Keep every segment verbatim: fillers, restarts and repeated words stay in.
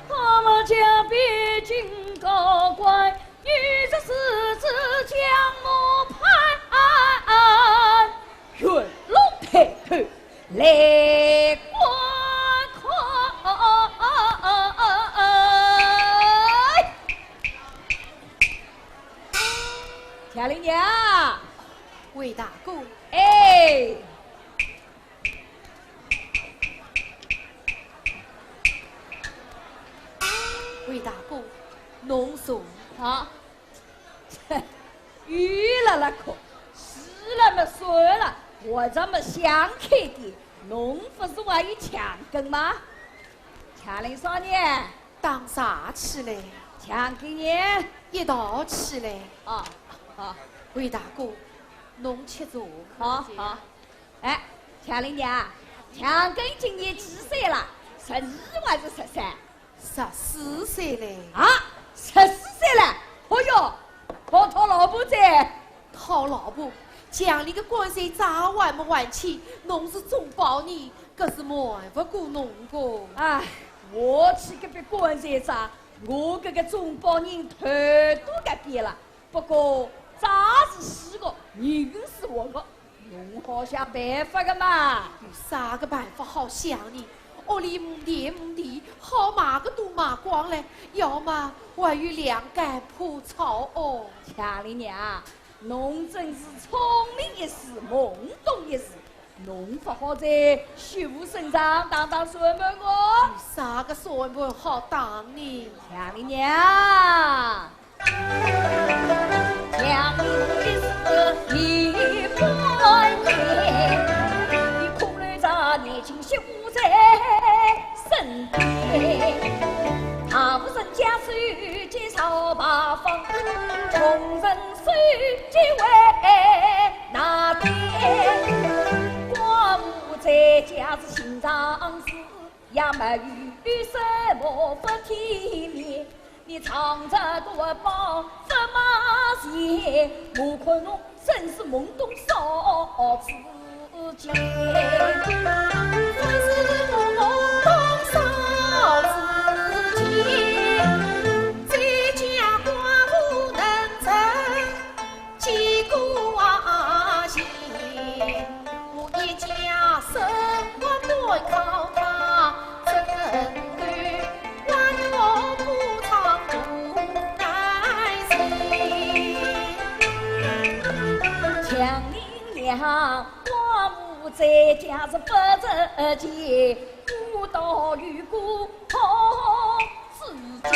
我们家边境高官，你这是将我判，云龙抬头来观看。祥林娘，魏大哥，哎， 魏大哥，侬坐。啊，又辣辣哭，是了么算了，活着么想开点，侬勿是还有墙根吗？祥林少爷，打啥起来？墙根呢？一道起来。啊，好。魏大哥，侬吃茶。好，好。 哎，祥林娘，墙根今年几岁了？十二还是十三？十四岁嘞。啊，十四岁了？哦哟，讨讨老婆哉。讨老婆？墙里个棺材渣还没还清，侬是中保人，搿是瞒勿过侬个。哎，我去搿边棺材渣，我搿个中保人头都该变了。 不过，渣是死个，人是活个，侬好想办法个嘛。有啥个办法好想呢？屋里五田五地，好卖个都卖光了，要么还有两间破草屋。祥林娘，侬真是聪明一世，懵懂一世， 侬勿好再虚无缫长，打打算盘个。有啥个算盘好打呢？祥林娘，祥林一世一万年，你空留着年轻媳妇在身边。大户人家手举朝牌坊，穷人 手举为那点，寡妇在家是寻常事，也没有什么不体面。你常着多帮不马前，我看侬真是懵懂少知 祥林娘， 寡妇在家是不值钱，我倒有个好时节。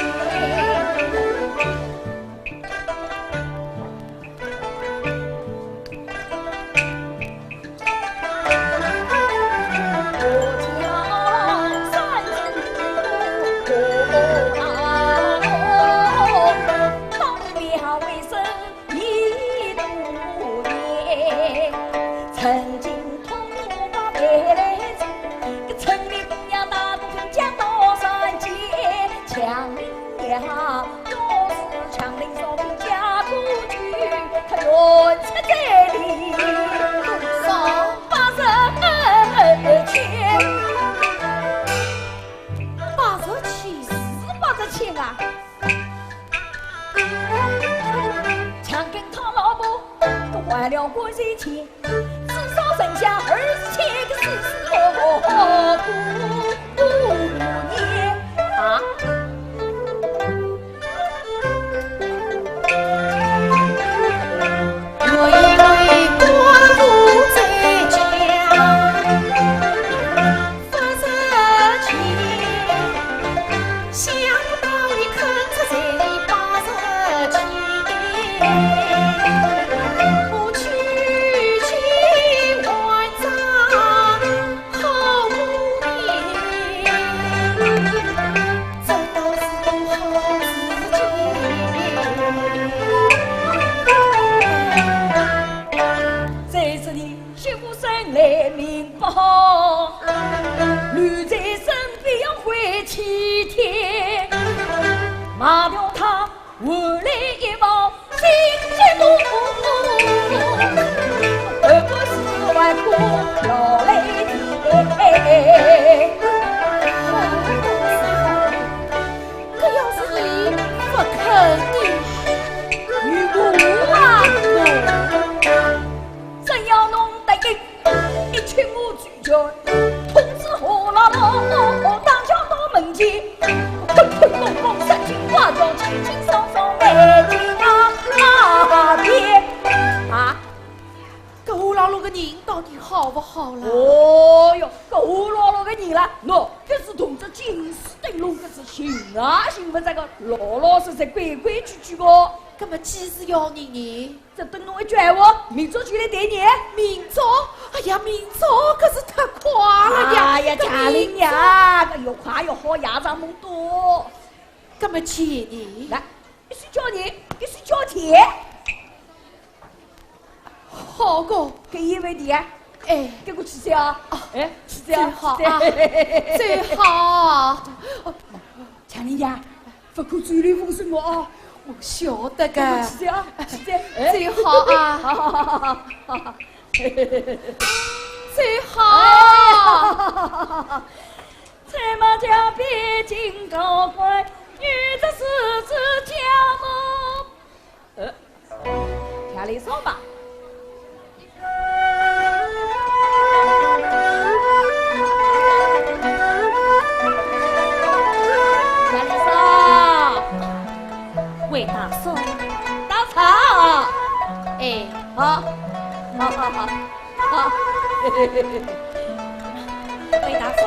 我家三人当了为生 你多年，曾经同我把妹来做，个村里姑娘大多分家到山间，祥林娘，要是祥林少平嫁过去，她远出这里，多少八十千。八十千？是八十千啊！啊？搿要是伊勿肯呢？你我啊，我，只要侬答应，一切我全权。通知何老老，当朝到门前，吞吞吐吐，杀进花园，清清爽爽，美景啊，啊，别。啊？搿何老老个人到底好勿好啦？哦哟，搿何老老个人啦，喏，搿是同只金丝灯笼搿只寻也寻勿着个，老老实实，规规矩矩个。搿么几时要人呢？只等侬一句闲话，明朝就来抬人。明朝？哎呀，明朝可是太快了呀！哎呀，搿明朝，佳林呀，搿越快越好，夜长梦多。搿么钱呢？来，一手交人，一手交钱。好个。搿一万钿啊？哎。搿个去哉啊？哦，哎，去哉啊，最好啊，去哉。最好。佳林呀， 勿可走漏风声哦。我晓得个。去哉啊，去哉，哎。最好啊。好，好，好，好，好。最好。哎。 呃，调理爽吧。调理爽。魏大叔。到场。哎。好，好，好，好。 好。魏大叔。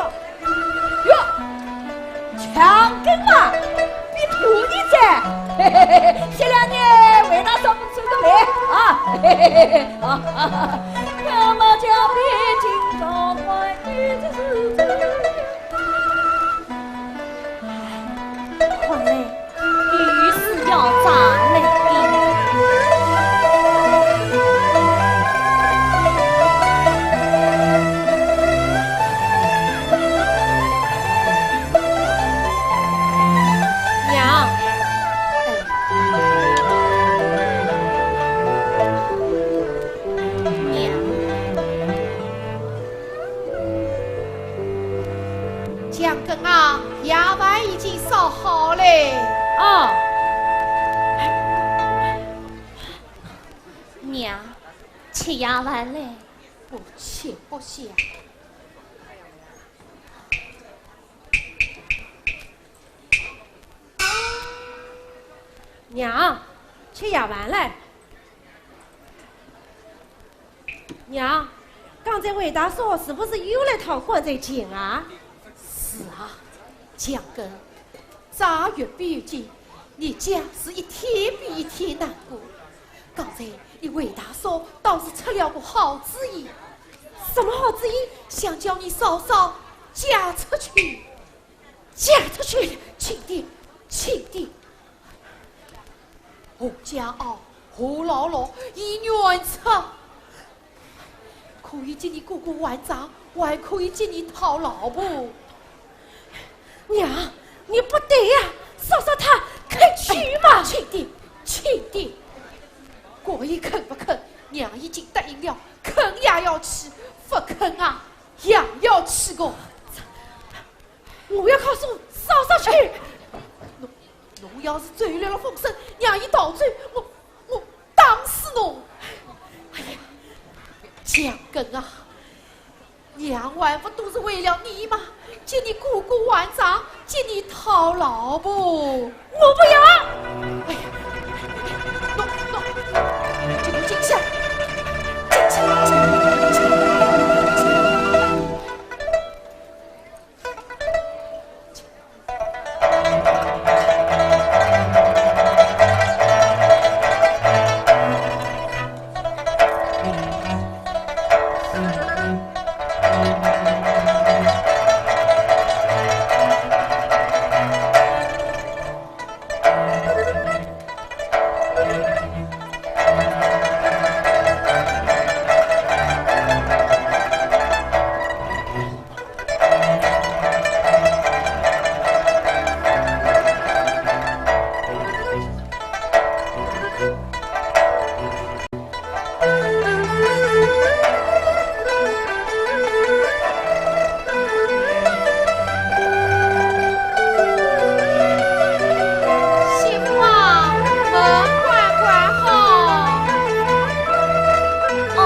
哟，墙根嘛，比土地在。嘿嘿嘿，歇两日魏大叔不出个门啊。嘿嘿嘿嘿，啊，啊，啊。看来 雨是要砸了的。娘。娘。 墙根啊，夜饭已经烧好嘞。哦。娘，吃夜饭嘞。不吃不下。 娘，吃夜饭嘞。娘，刚才魏大叔是不是又来讨棺材钱啊？是啊，墙根，这月比月近，你家是一天比一天难过。刚才你魏大叔倒是出了个好主意。什么好主意？想叫你嫂嫂嫁出去。 嫁出去，轻点，轻点。何家坳，何老老，已愿出，可以给你哥哥还债，还可以给你讨老婆。娘，你不对呀，嫂嫂她肯去吗？哎，轻点，轻点。可以肯不肯，娘已经答应了，肯也要去，不肯啊，也要去个。 我要告诉嫂嫂去。侬，侬要是走漏了风声，让伊逃走，我，我打死侬。哎呀，两根啊，娘还不都是为了你吗？给你过过晚上，给你讨老婆。我不要！哎呀，喏，喏，给我静下，静下，静下。媳妇啊，门快关好。哦。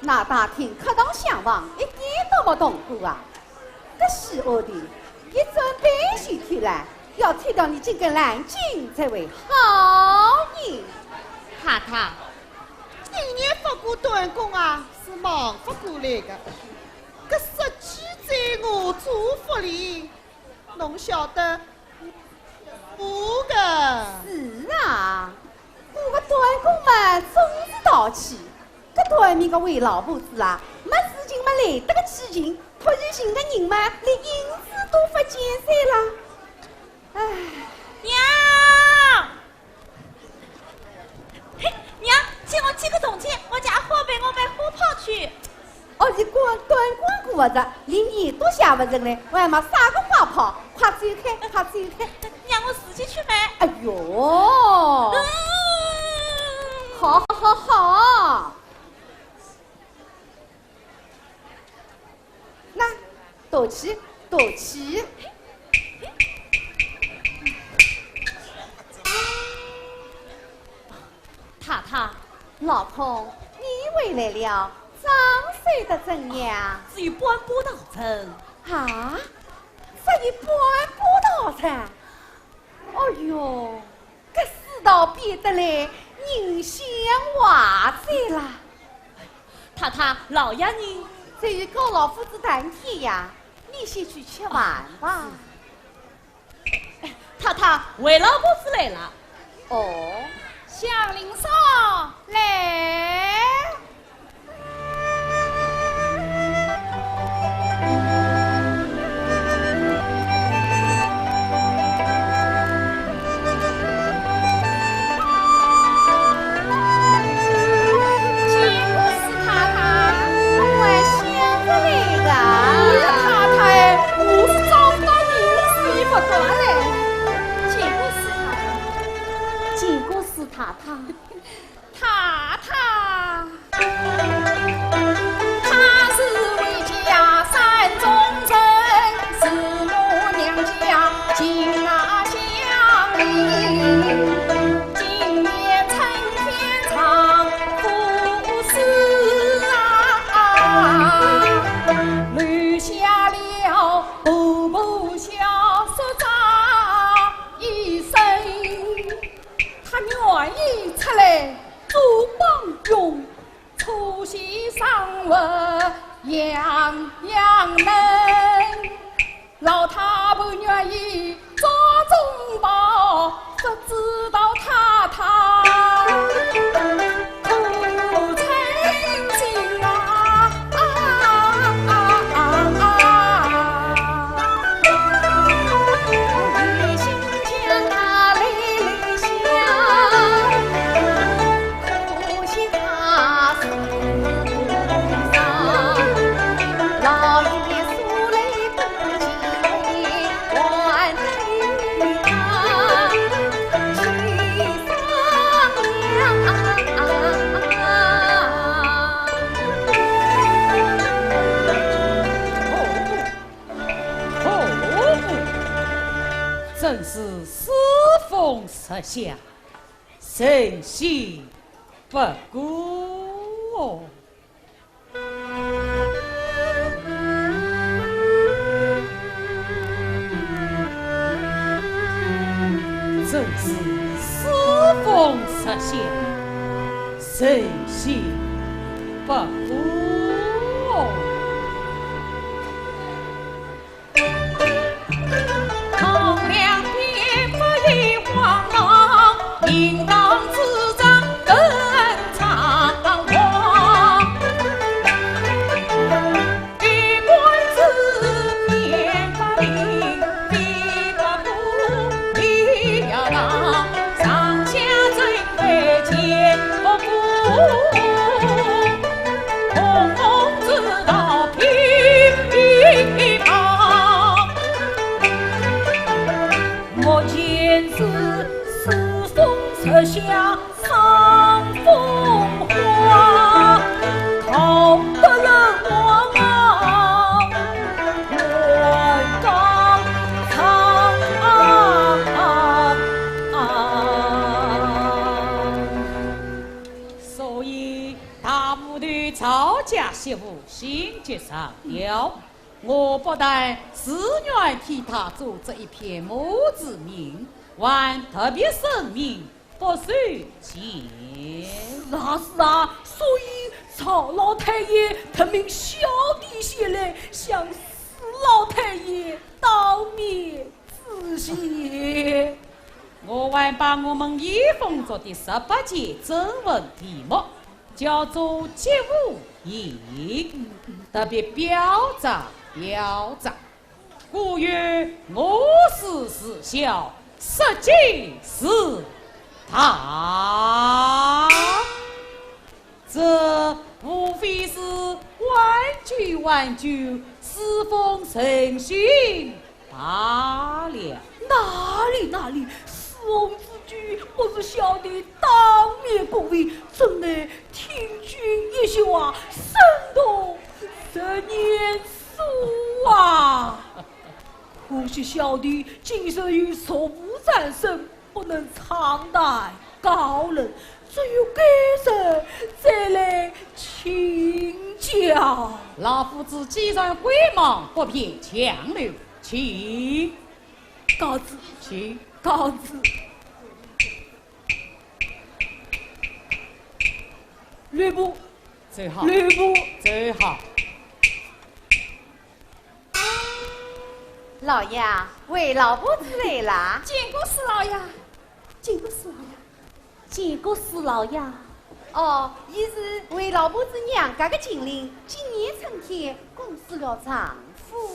那打听客堂厢房一点都没动过啊。搿是我的，一转背后去了，要踢掉你这根烂筋才会好呢。太太，你念勿过短工啊，是忙勿过来的。搿杀鸡宰鹅做福利， 侬晓得我的。是啊，我个短工嘛，总是淘气。搿短命个为老婆子啦，没事情嘛来得个起劲，可是寻个人嘛，连影子都勿见哉啦。唉。娘！ 嘿，娘，借我几个铜钿，我家伙陪我买花炮去。哦，是光短光顾不着，连耳朵也不认嘞，我还买啥个花炮？快走开，快走开！娘，我自己去买。哎呦，嗯。好，好，好，好。 那，多去，多去。太太，老婆，你回来了，账算得怎样？只有半把大洋。啊？只有半把大洋？哦哟， 搿世道变得来，人心坏哉啦。太太，老爷呢？在与高老夫子谈天呀，你先去吃饭吧。太太，回老婆子来了。哦，祥林嫂，来。 见过四太太，我还想着来个。哎呀，太太，我是找不到人，是你不断嘞。见过四太太。见过四太太。 太太。他是回家山中人，是我娘家近那乡邻。今年春天丈夫死啊，留下了婆婆小叔这一生。 他愿意出来做帮佣，出钱生活样样能。老太婆愿意做中保，不知道太太可称心啊。 哦，真是世风日下，神仙不过。真是世风日下，神仙不过。 所以大部队赵家媳妇心急上吊，我不但自愿替她做这一片墓志铭，还特别声明不收钱。是啊，是啊，所以赵老太爷特命小弟前来向四老太爷当面致谢。我还把我们严凤阁的十八件征文题目 叫做《接无言》，特别表彰表彰。古语“我师自小，失敬自大”，这无非是玩具玩具，世风成心 罢了。哪里哪里，世风之举不是小弟当面恭维，怎奈听君一席话，声动十年树啊！可惜小弟今日有职务在身，不能长谈高论，只有改日再来请教。老夫子既然跪忙，不便强留，请。告辞。请。告辞。吕布。走好。吕布。走好。老爷，卫老伯子来啦。见过四老爷，见过四老爷。 见过四老爷。哦，伊是卫老伯子娘家的近邻，今年春天共侍了丈夫。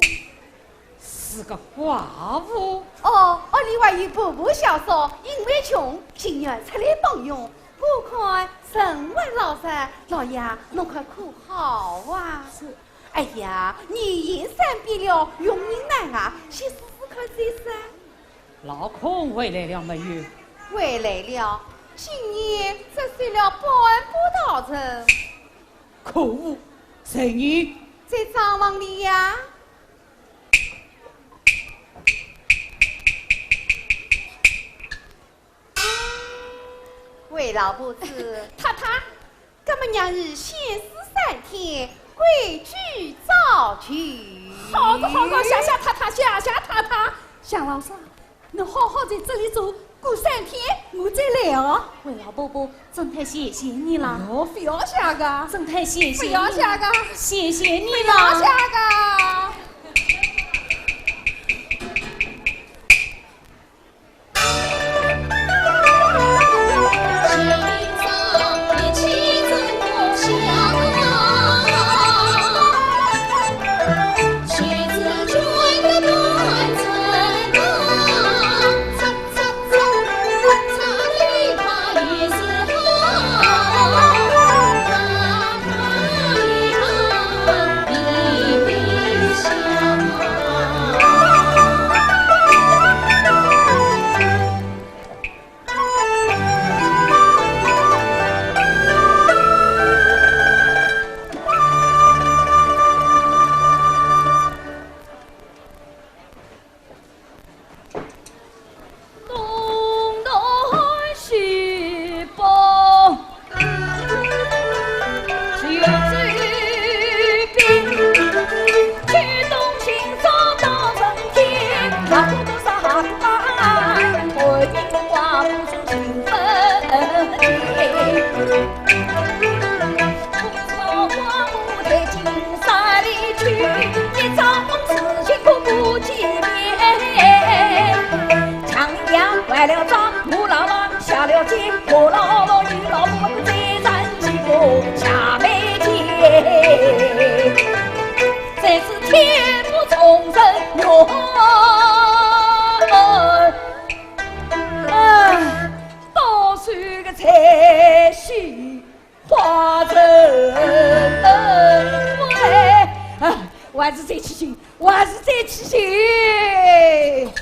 是个寡妇？哦，屋里还有婆婆小嫂，因为穷，情愿出来帮佣。我看人还老实，老爷，侬看可好啊？是。哎呀，年近三百了，用人难啊，先试试看再说。 老孔回来了没有？回来了，今年只睡了半个多辰。可恶，谁人？在账房里呀。卫老伯子。太太。 那么娘儿先试三天，规矩照旧。好的，好的，谢谢太太，谢谢太太。祥老师，侬好好在这里住，过三天我再来哦。卫老伯伯，真太谢谢你了。哦，不要谢个。真太谢谢你了。不要谢个。谢谢你了。不要谢个。哎，多少个才气 化成灰。啊，我还是最起劲，我还是最起劲。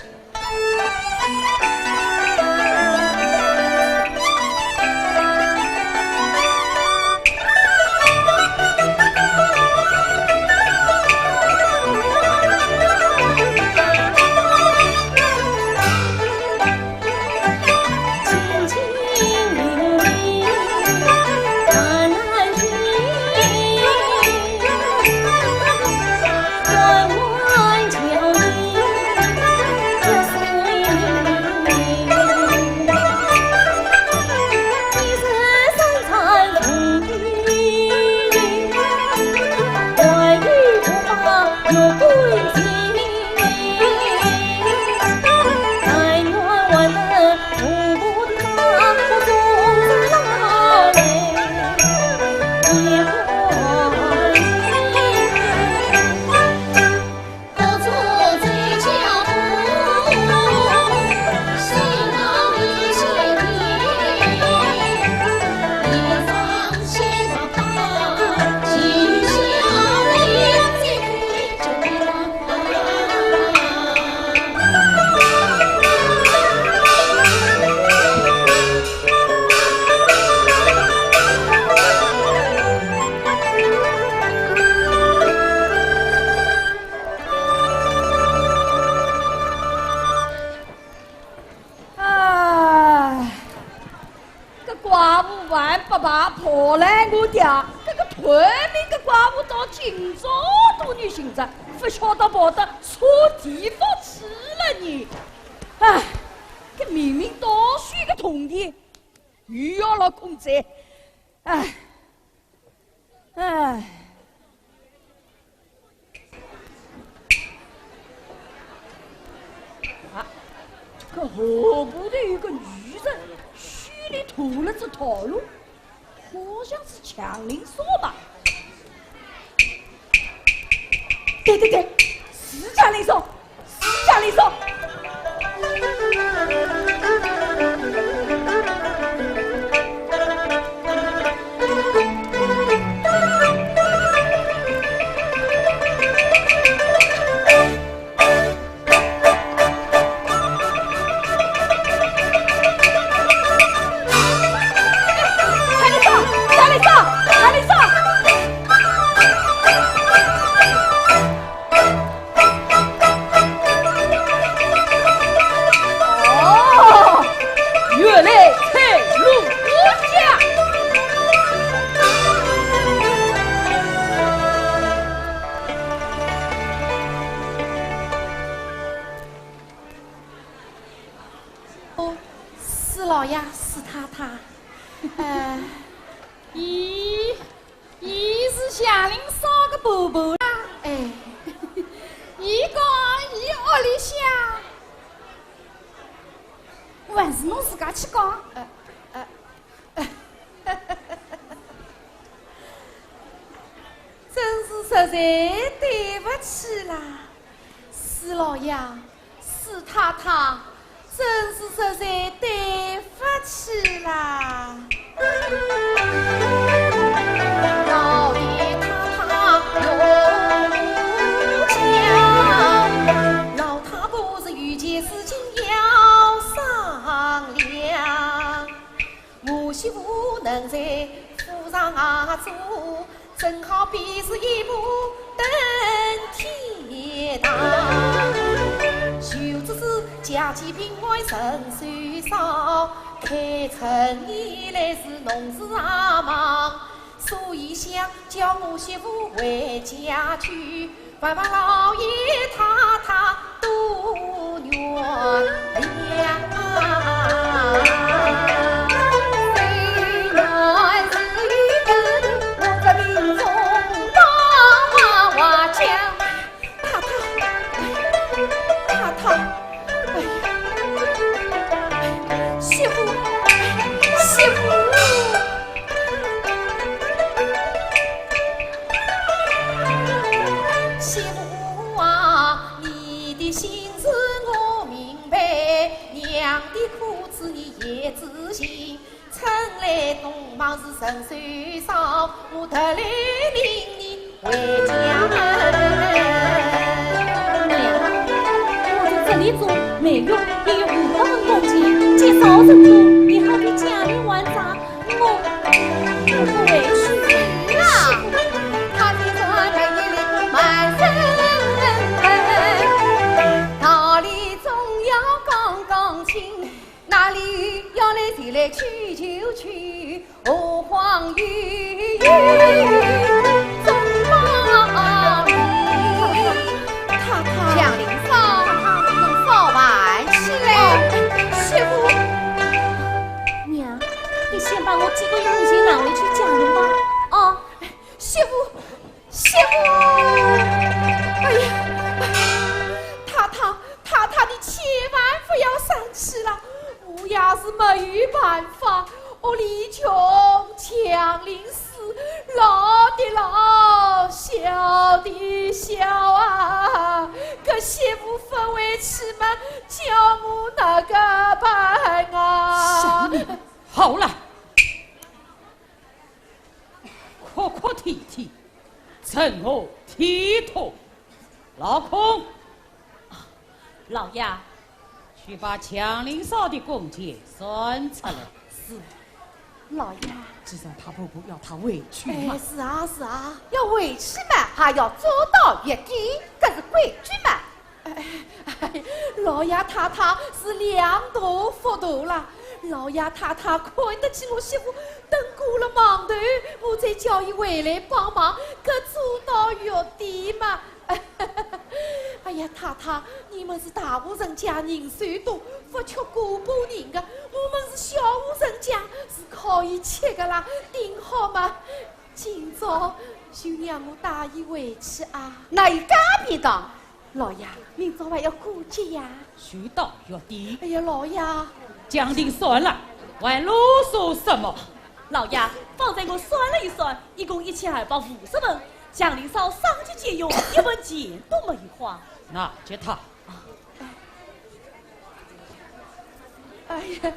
寡妇还勿怕，跑来我家，搿个短命个寡妇到今朝都没寻着，勿晓得跑到啥地方去了呢？哎，搿明明倒是一个铜钿，又要落空哉。哎，哎。 啊，搿河岸头有个女人，手里托了只套路，好像是祥林嫂吧？对对对，是祥林嫂，是祥林嫂。 哦，原来在龙家。哦，施老爷，施太太，呃，咦， 伊是祥林嫂个婆婆啦。哎，伊讲伊屋里向还是侬自家去讲。呃，呃，真是实在对勿起啦，施老爷， 施太太，真是实在对勿起啦。老爷太太，我讲，老太婆是有件事情要商量。 我媳妇能在府上做，正好比是一步登天堂。就只是家计并外人手少，开春以来是农事也忙，所以想叫我媳妇回家去， 拜拜老爷太太多原谅。虽然是一个我这命中到娃娃家。太太，太太，哎呀，媳妇，媳妇。 媳妇啊，你的心事我明白，娘的苦楚你也知情。春来冬忙是人手少，我特来领你回家门。娘，我在这里做没用，也有五百文工钱，积少成多，你还给家里还债。 我，我不回去。是啊，他的船儿也来个满身痕，道理总要讲讲清，哪里要来就来去就去，何况有有中老命。太太。祥林嫂，侬稍慢些来。哦，媳妇。 娘，你先把我几个铜钿拿回去家用吧。哦，媳妇，媳妇，哎呀，太太，太太，你千万不要生气了，我也是没有办法，屋里穷，祥林 老的老，小的小啊，搿媳妇勿回去嘛，叫我哪个办啊？祥林，好了，哭哭啼啼，成何体统？老孔， 老爷。去把祥林嫂的工钱算出来。是，老爷。既然她婆婆要她回去嘛。哎，是啊，是啊，要回去嘛，还要做到月底，搿是规矩嘛。哎，哎，老爷太太是量大福大啦，老爷太太看得起我媳妇，等过了忙头，我再叫伊回来帮忙，搿做到月底嘛。哎呀，太太，你们是大户人家，人手多，勿缺过把人的，我们是小户人家，是可以吃的啦，顶好嘛。今朝就让我带伊回去啊。哪有介便当？ 老爷，明朝还要过节呀。就到月底。哎呀，老爷。讲定算了，还啰嗦什么？老爷，方才我算了一算，一共一千二百五十文，祥林嫂赏金借用，一文钱都没有花。拿给她。哎呀，哎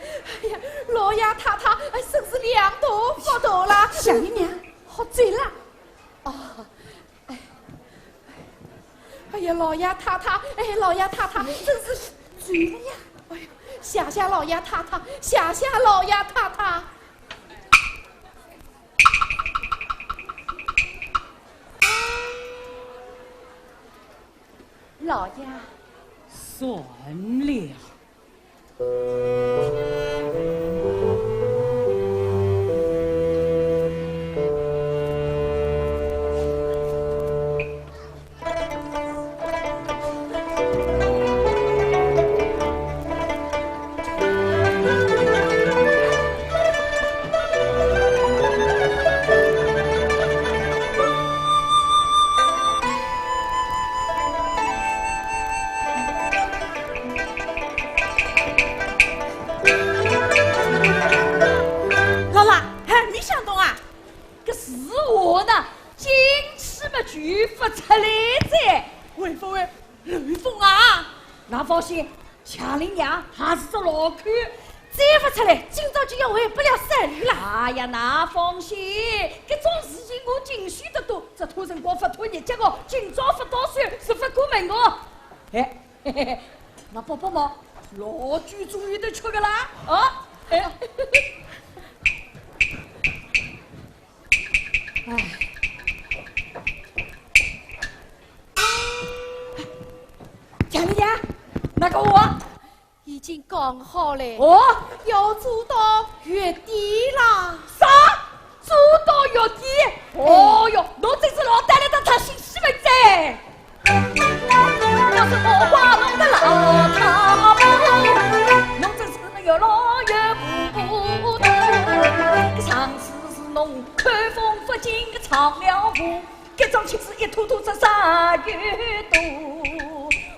呀，老爷太太，哎，真是两头发抖啦。祥林娘，好醉了。啊， 哎呀，老爷太太，哎，老爷太太，真是醉了呀！哎呦，谢谢老爷太太，谢谢老爷太太。老爷，算了。 老爷，哎，没想到啊，搿是我呢，进去嘛就勿出来哉。会勿会漏风啊？㑚放心，祥林娘还是只老鬼，再勿出来，今朝就要回不了三里了。哎呀，㑚放心，搿种事情我进去得多，只拖辰光勿拖日脚个，今朝勿到手，是勿过问我。哎， 嘿嘿嘿，㑚帮帮忙，老酒终于得吃个啦，啊？哎，哎，祥林娘，㑚个话已经讲好了，哦，要做到月底啦。啥？ 做到月底。哦哟，侬真是老大来得太新鲜了哉。那是我花弄的老太婆，侬真是越老越糊涂。上次是侬口风不进的藏了我，搿桩亲事一拖拖出啥又多。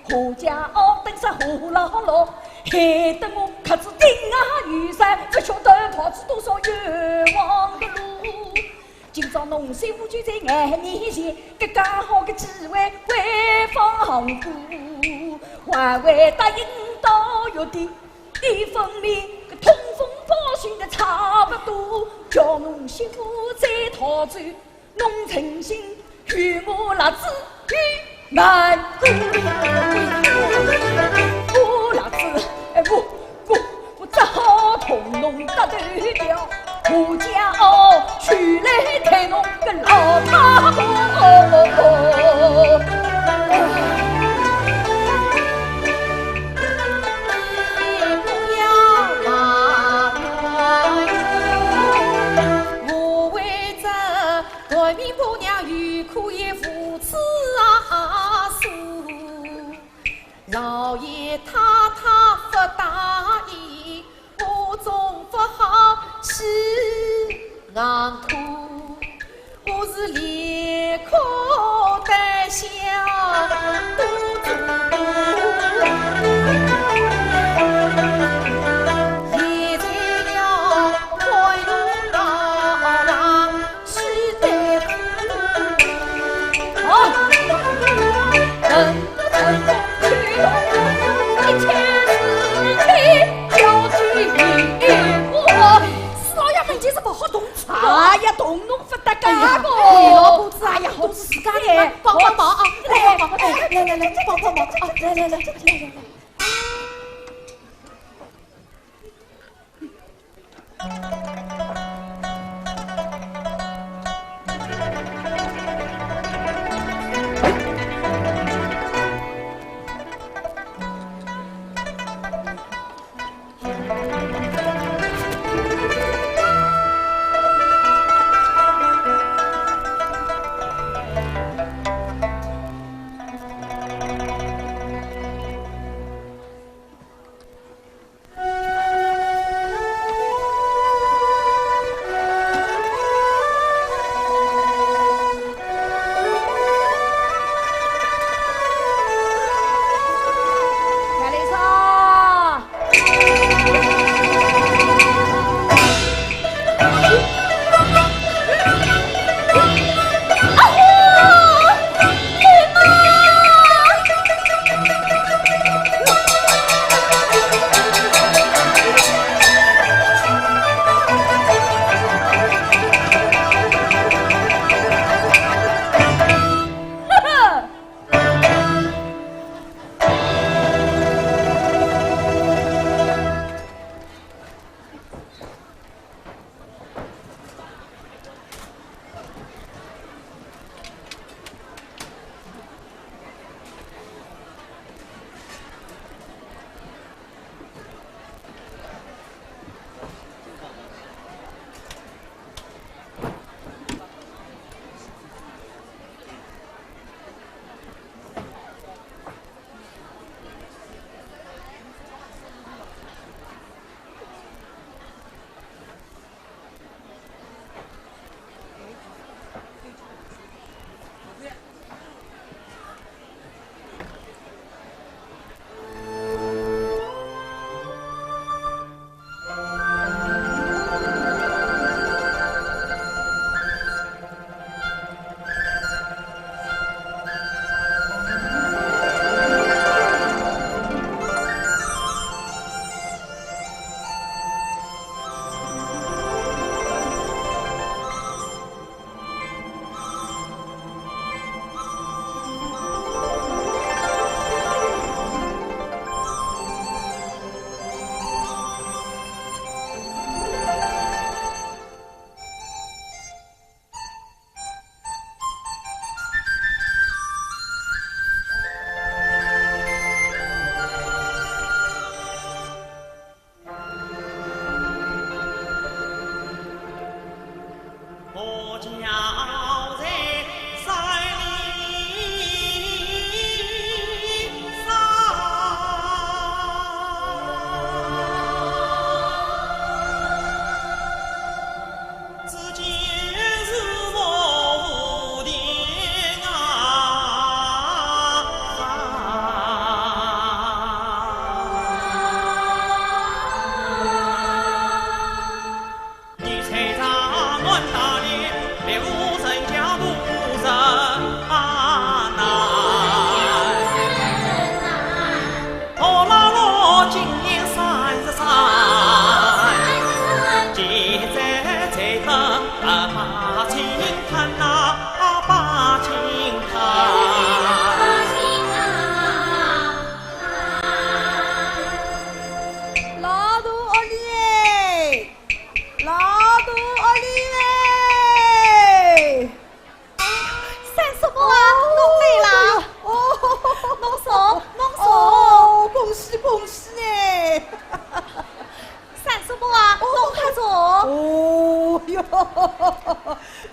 何家哦，等啥何老老，害得我壳子顶啊有山，不晓得跑出多少冤枉的路。 今朝侬媳妇就在眼面前，搿介好个机会会放过？还会答应到月底，一分明个通风报信的差不多，叫侬媳妇再逃走，侬存心与我辣子 难过。我辣子，哎，我，我，我只好同侬搭对调，我家哦，就来待侬个老太婆。不要埋怨，我为这 断命婆娘有苦也无处诉，老爷太太不答应，我总不好去硬拖，我是连哭带笑都做不。现在要看侬老 是老爷门前是勿好动粗啊。哎呀，动侬勿搭界个。哎呀，老婆子，哎呀，好自家来，帮帮忙啊，来，帮帮忙，哎，来，来，来，帮帮忙啊，来，来，来，来，来，来。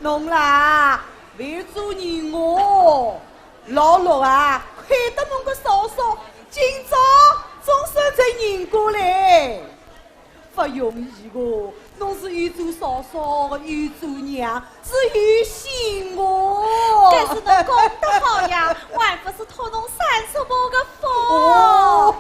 侬啦，勿要做人哦。老六啊，亏得侬个嫂嫂，今朝总算才认过来。勿容易哦，侬是又做嫂嫂又做娘，是有心哦。但是侬讲得好呀，我还勿是托侬三叔婆个福。哦，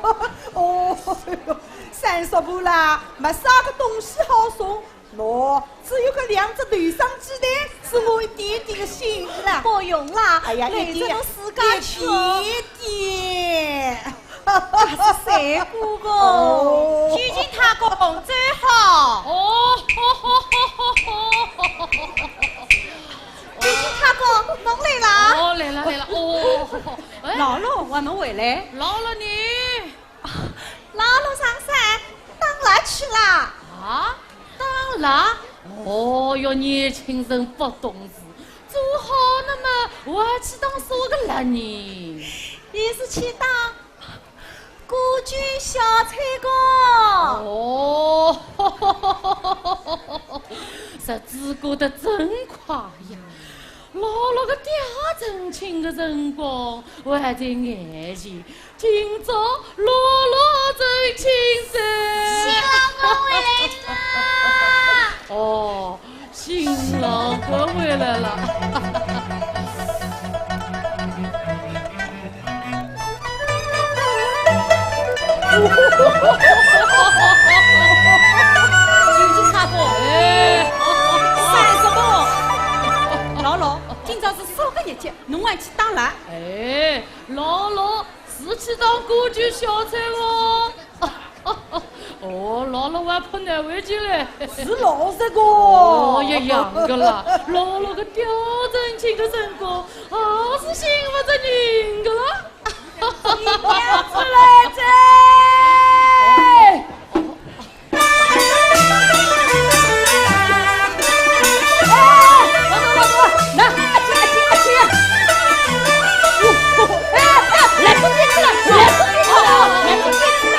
哦，哎哟，三叔婆啦，没啥个东西好送，喏，只有搿两只头上鸡蛋是我一点点的心意啦。不用啦，哎呀，累着侬自家吃。一点点。那是谁不够？哦。究竟他讲最好。哦，究竟他讲侬来啦？哦，来了，来了，哦，哎。老六，我们回来。老六呢？ 老六上山打猎去啦。啊，打猎？哦哟，年轻人不懂事，做好了么，还去打啥个猎呢？伊是去打歌剧小丑个。哦，日子过得真快呀。 老六个爹成亲个辰光还在眼前，今朝老六成亲哉。新郎官回来啦！哦，新郎官回来了。 究竟他讲，哎，三叔婆，老六，今朝是啥个日节？侬还去打猎？哎，老六是去打歌剧小丑哦。哦，老六还怕难为情嘞。是老实个。哦，一样个啦，老六个爹成亲个辰光，还是寻勿着人个啦。 新娘子来哉！哎，老头，老头，来，阿姐，阿姐，阿姐。哦，哦，哎，哎，来，不进去了，来，不进去了，来，不进去了。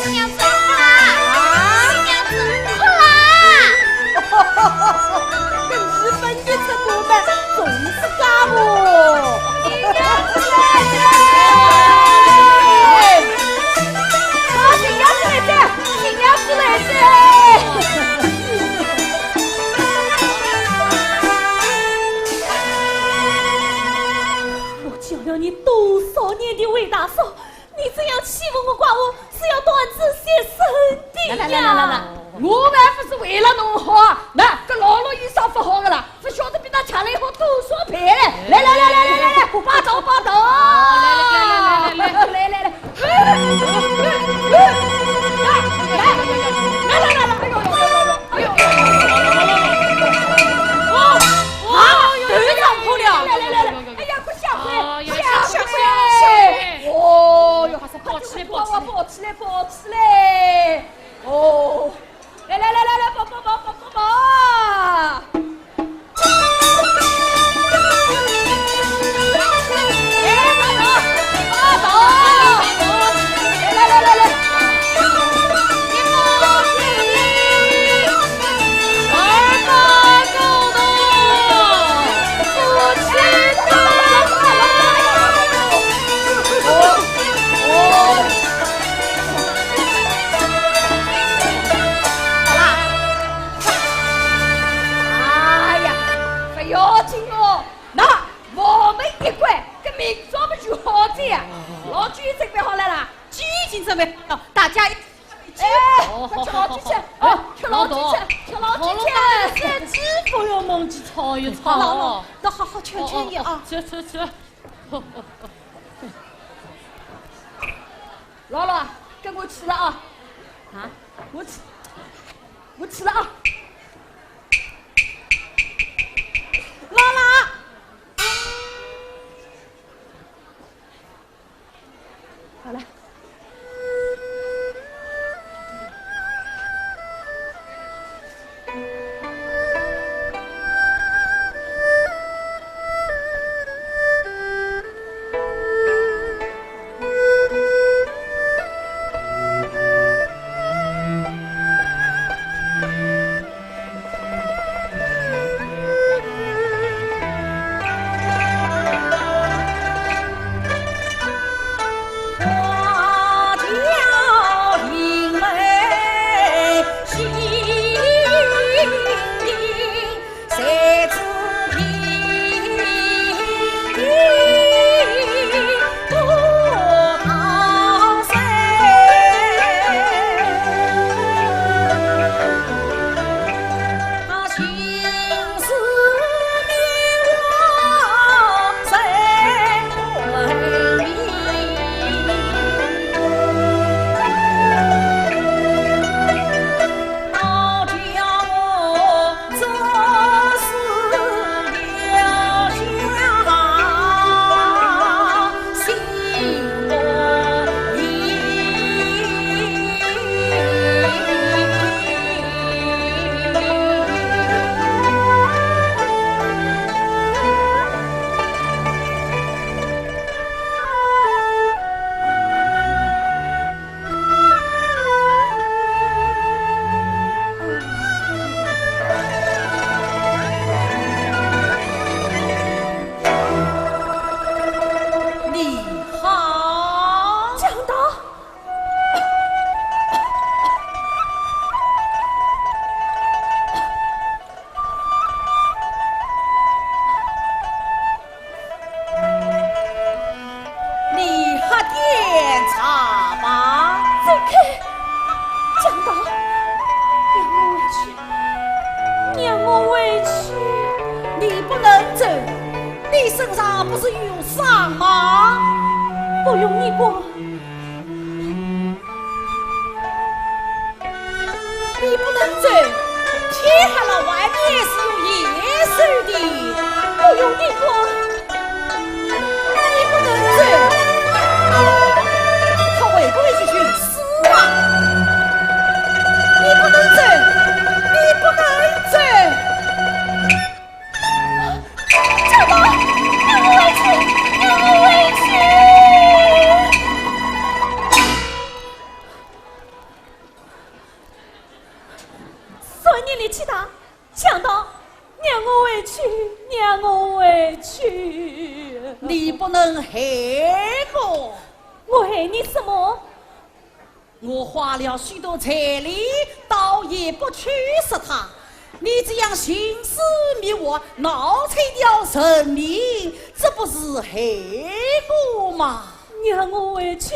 新娘子哭啦！新娘子哭啦！搿一分钟出过门，总是假哦。新娘子来哉！啊，新娘子来哉！新娘子来哉！ 我叫了你多少年的魏大嫂，你这样欺负我寡妇，是要断子绝孙的呀！来来来来来来，我们不是为了侬好，那个老六有啥不好的啦？不晓得比他强了以后多少倍嘞！来来来来来来来，霸道霸道！来来来来来来来来来来。 啊，头上破了！来来来来，哎呀，快下跪，哎呀，下跪！下跪！哦哟，快点，快点，抱起来，抱起来，抱起来！哦，来来来来来，抱抱抱抱抱抱！ 哎呀，不要紧哦，那我们一块，搿明朝不就好哉呀？老酒准备好了啦？酒已经准备好了，大家一起。哎，快吃好酒吃，哦，吃老酒吃，吃老酒吃。三只不要忘记炒一炒。老老，都好好劝劝伊啊。吃吃吃。 老老，跟我去了啊！啊？我去，我去了啊！老老，好了。不能走，你身上不是有伤吗？不用你管。你不能走，天黑了，外面是有野兽的。不用你管。你不能走，他会不会去寻死啊？你不能走，你不能走。 强盗，让我回去，让我回去！算你力气大，强盗，让我回去，让我回去！你不能害我。我害你什么？ 我花了许多彩礼，倒也不去杀他。你这样徇私迷惑，闹出一条人命，这不是害我吗？让我回去，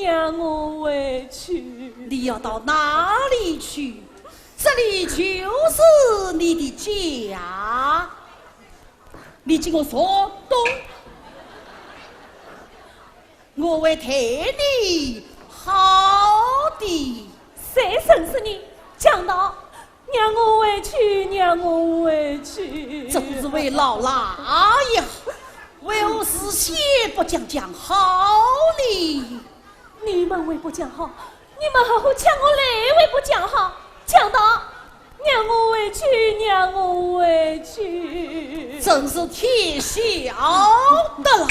让我回去！你要到哪里去？这里就是你的家。你给我坐东。 我会待你好的。谁认识你？强盗，让我回去，让我回去！真是为老赖呀，为何事先不讲讲好呢？你们为不讲好，你们好好抢我来为不讲好，强盗！ 让我回去，让我回去！真是天晓得了。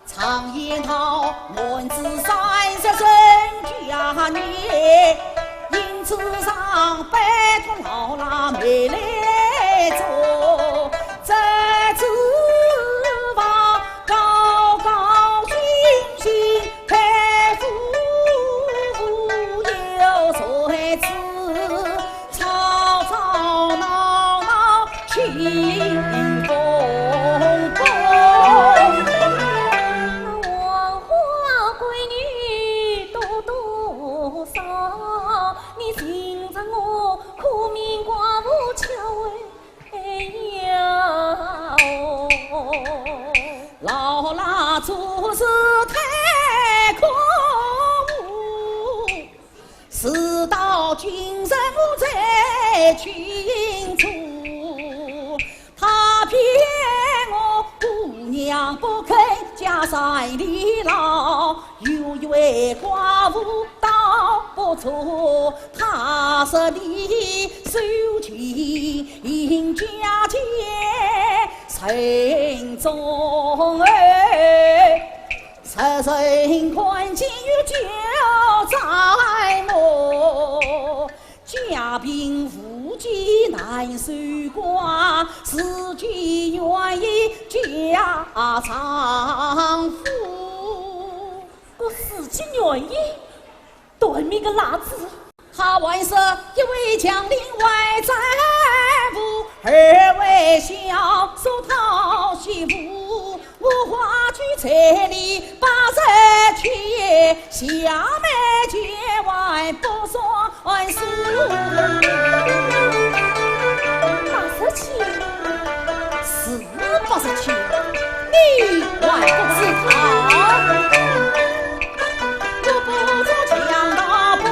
常言道，男子三十成家业，因此上班同老辣妹来做，这厨房高高兴兴，太夫又在此 吵吵闹闹起风风。黄花闺女多多少，你寻着我苦命寡妇巧为呀哦。老辣做事太可恶， 事到今日我才清楚，他骗我姑娘不肯嫁山里老，有一位寡妇倒不错，她说你受尽家奸，人中哎， 实情看见有交在我，家贫无计难守寡，自己愿意嫁丈夫。我自己愿意？ 断命个辣子！他还说一位强邻外丈夫，二位小叔讨媳妇，我花举彩礼八十千，下面千万不算数。八十千？是八十千，你还不知道？ 我不做强盗不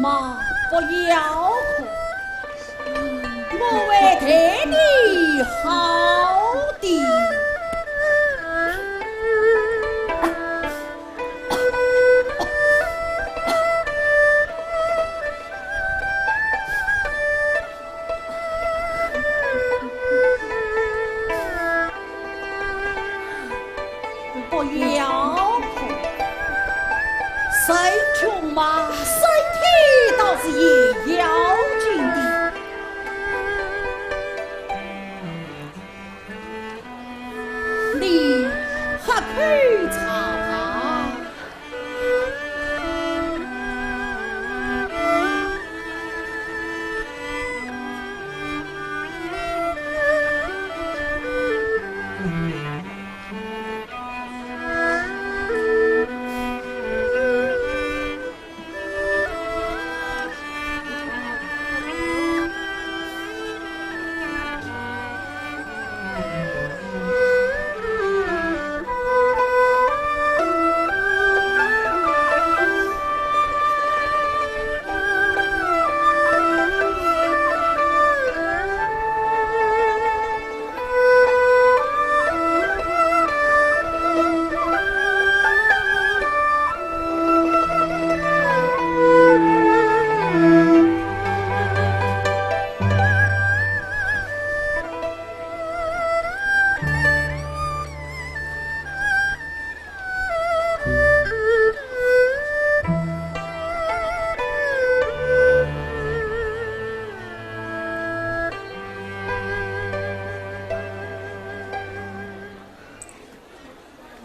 妈，不要哭，我会对你好的。不要哭，人穷嘛，身体倒是也要紧的。你喝口茶吧。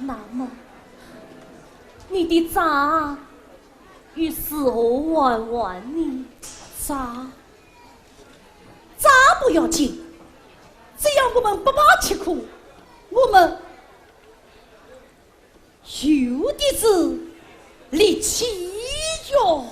那么，你的债又是何往还呢？债，债不要紧，只要我们不怕吃苦，我们 有的是力气哟。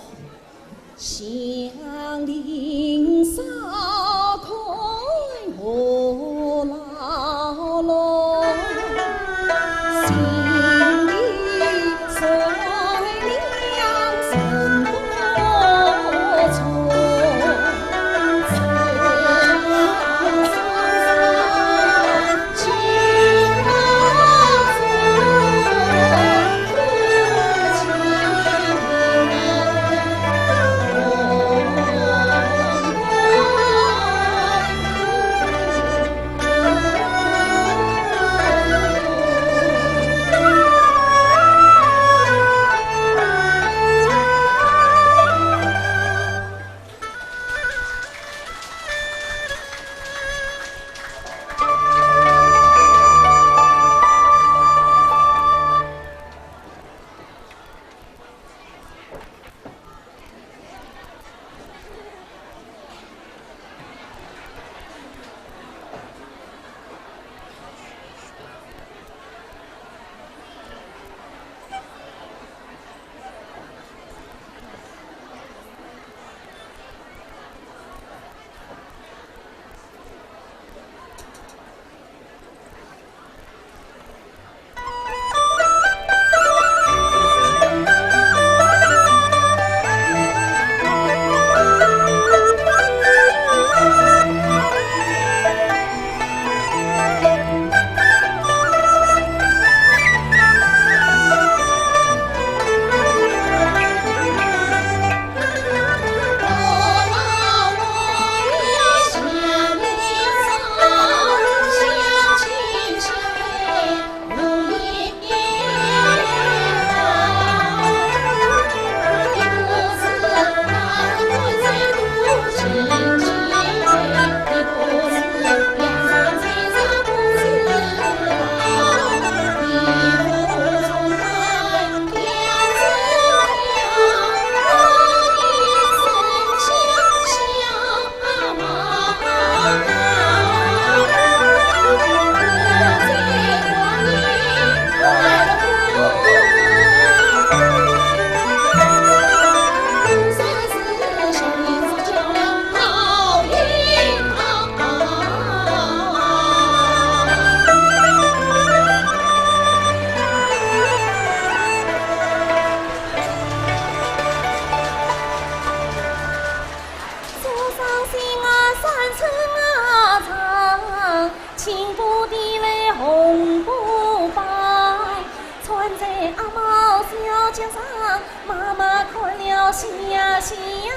新娘，新娘，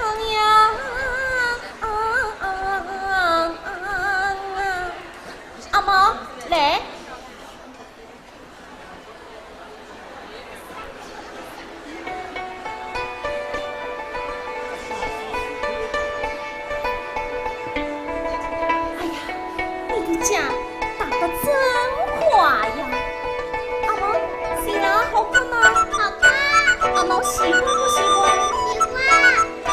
啊啊啊啊啊！阿毛，来。哎呀，你的家打得真快呀！阿毛，新娘好看吗？好看。阿毛喜欢不喜欢？喜欢。好，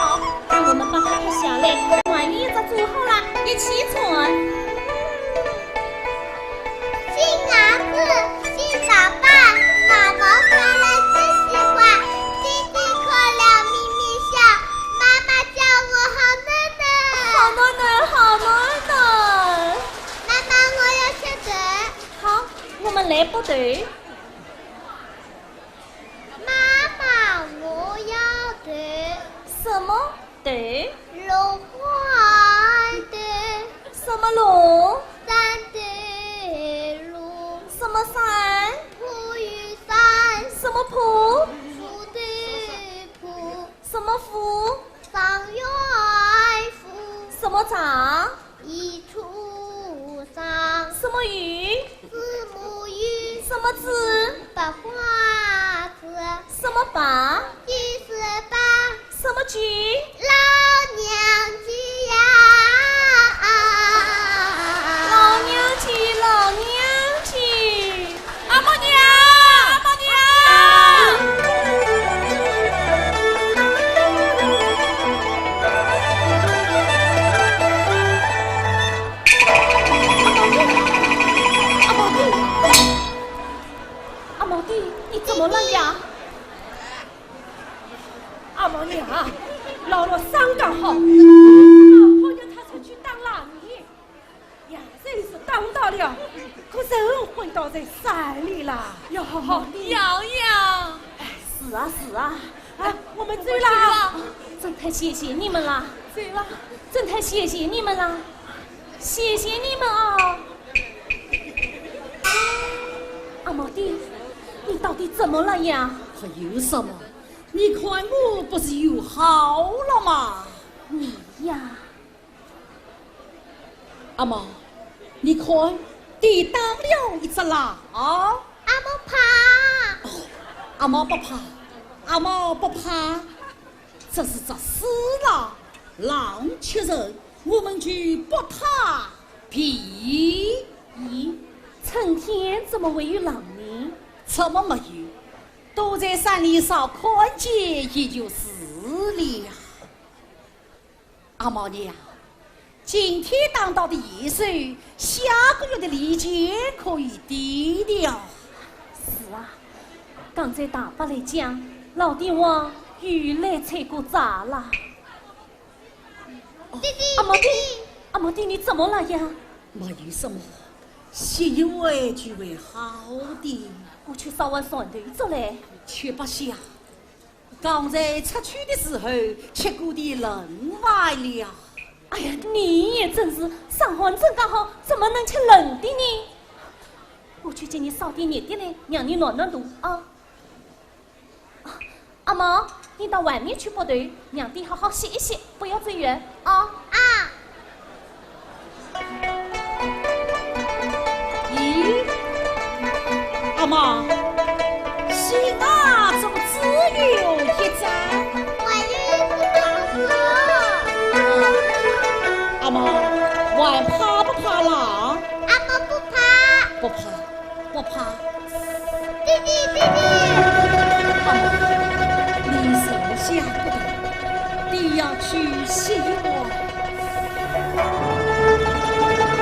那我们把它脱下来，外面一只做好了，一起穿。新娘子，新打扮，毛毛看了真喜欢，弟弟看了咪咪笑，妈妈叫我好暖暖。好暖暖，好暖暖。妈妈，我要吃豆。好，我们来剥豆。 妈妈，我要豆。什么豆？龙王豆。什么龙？山豆龙。什么山？猗园山。什么猗？树头猗。什么猗？状元猗。什么状？ 一处上。什么鱼？子母鱼。什么子？百花子。什么百？几十百。什么几？老娘舅呀！老娘舅，老娘舅。 阿毛娘，阿毛娘！阿毛弟，阿毛弟，你怎么了呀？阿毛娘，老六伤得好，好让他出去打狼呢。 呀，真是打不到了，可是昏倒在山里啦。哟，娘呀！哎，是啊，是啊。哎，我们走了。真太谢谢你们了。走了。真太谢谢你们了。谢谢你们啊。阿毛弟，你到底怎么了呀？还有什么？你看我不是又好了吗？你呀。 阿毛，你看，地打了一只狼。阿毛怕。哦，阿毛不怕，阿毛不怕，这是只死狼，狼吃人，我们就剥它皮。咦，春天怎么会有狼呢？怎么没有？都在山里少看见也就是了。 阿毛娘，今天打到的野兽，下个月的利钱可以抵了。是啊，刚才大伯来讲，老天王又来催过账了。哦，弟弟，阿毛弟，弟弟。阿毛弟，你怎么了呀？没有什么，歇一会就会好的。我去烧碗蒜头粥来。吃不下。 刚才出去的时候吃过的冷饭了。哎呀，你也真是，伤寒症刚好，怎么能吃冷的呢？我去给你烧点热的来，让你暖暖肚啊。啊，阿毛，你到外面去剥豆，让爹好好歇一歇，不要走远啊。啊。 咦，阿毛，新鞋怎么只有一只？还有一只脚趾。阿毛，还怕不怕狼？阿毛不怕。不怕。 不怕。弟弟，弟弟。阿毛，你坐下不动，爹要去歇一会。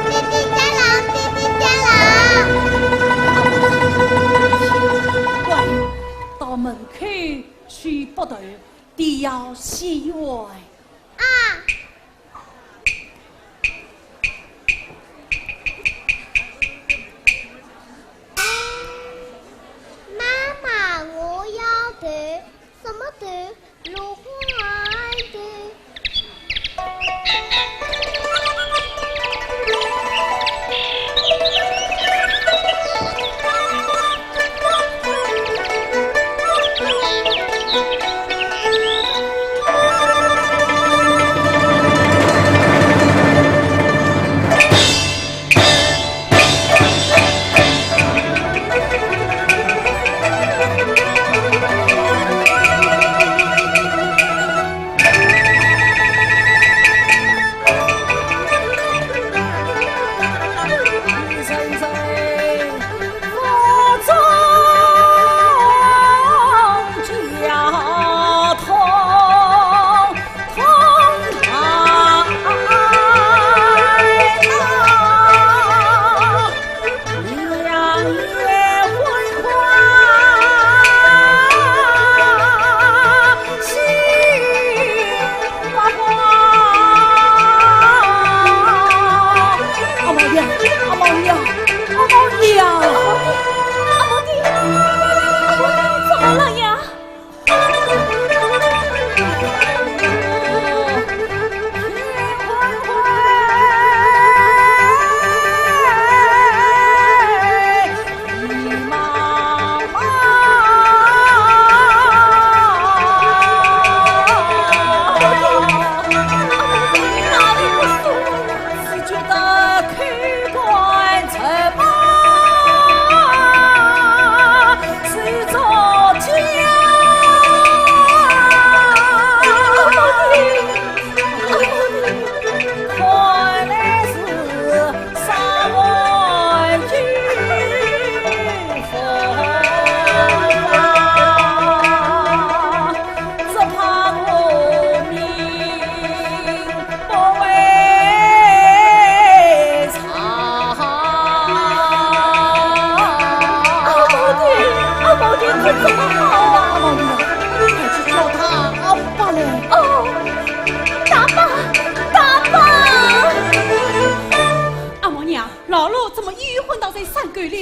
弟弟，家人，弟弟，家人。阿毛，乖，到门口去剥豆，爹要歇一会。啊。 妈妈，我要豆。什么豆？芦花豆。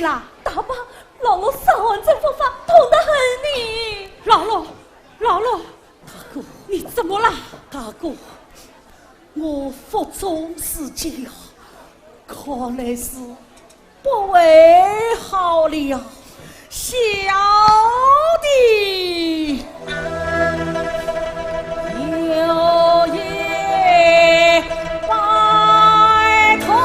啦，大伯，老六伤寒症复发，痛得很呢。老六，老六，大哥，你怎么了？大哥，我腹中是结呀，看来是不会好了。小弟，有一拜托。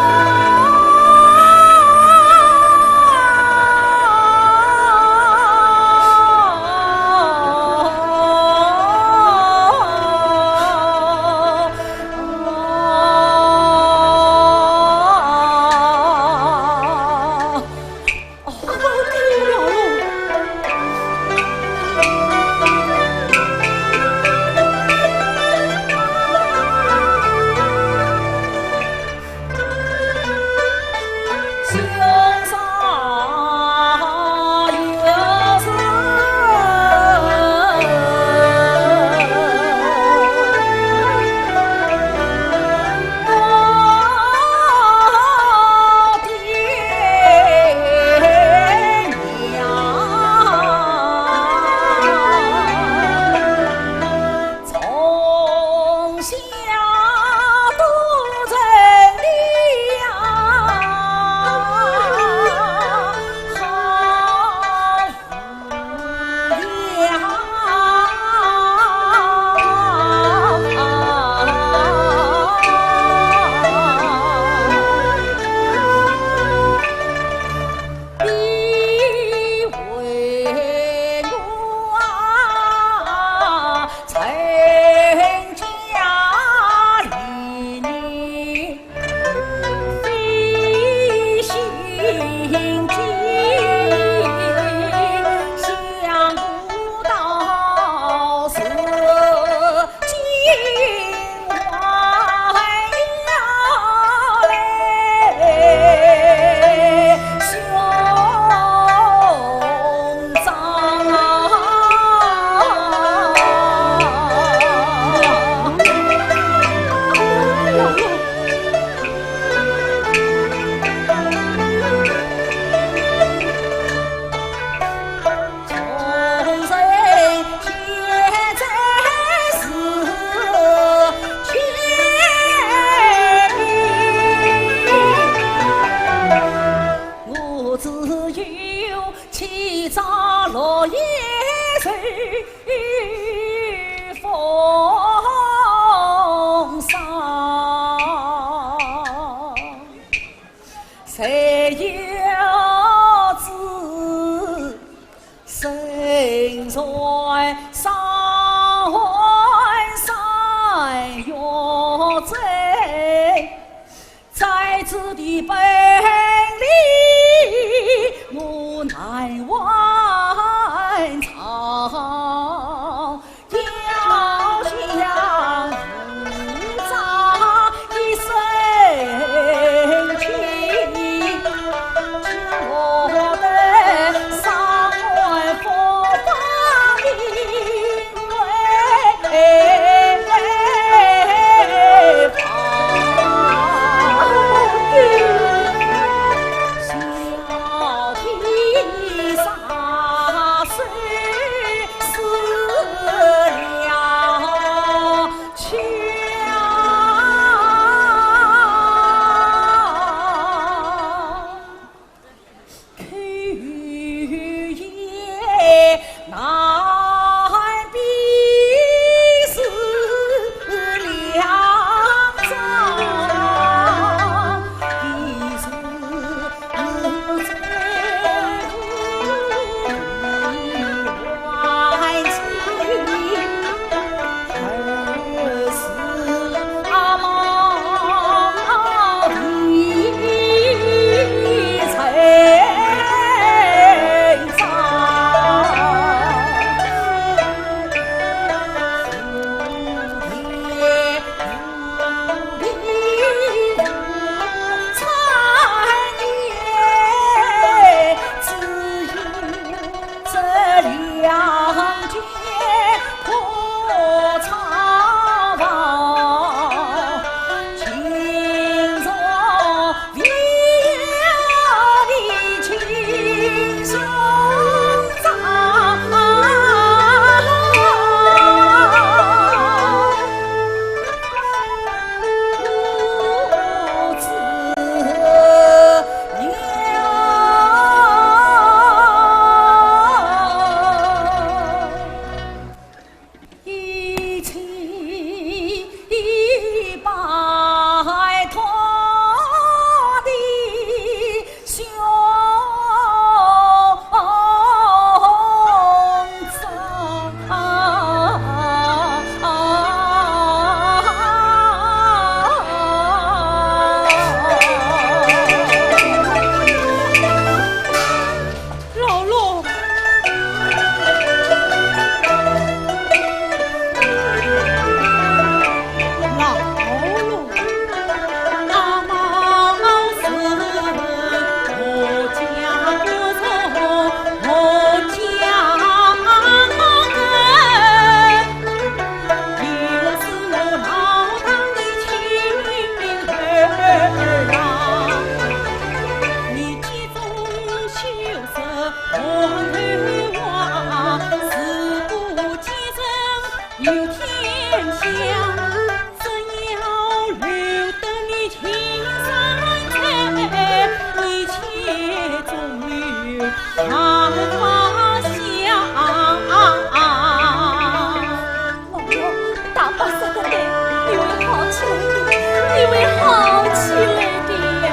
老爷，大伯说得对，你会好起来的，你会好起来的呀。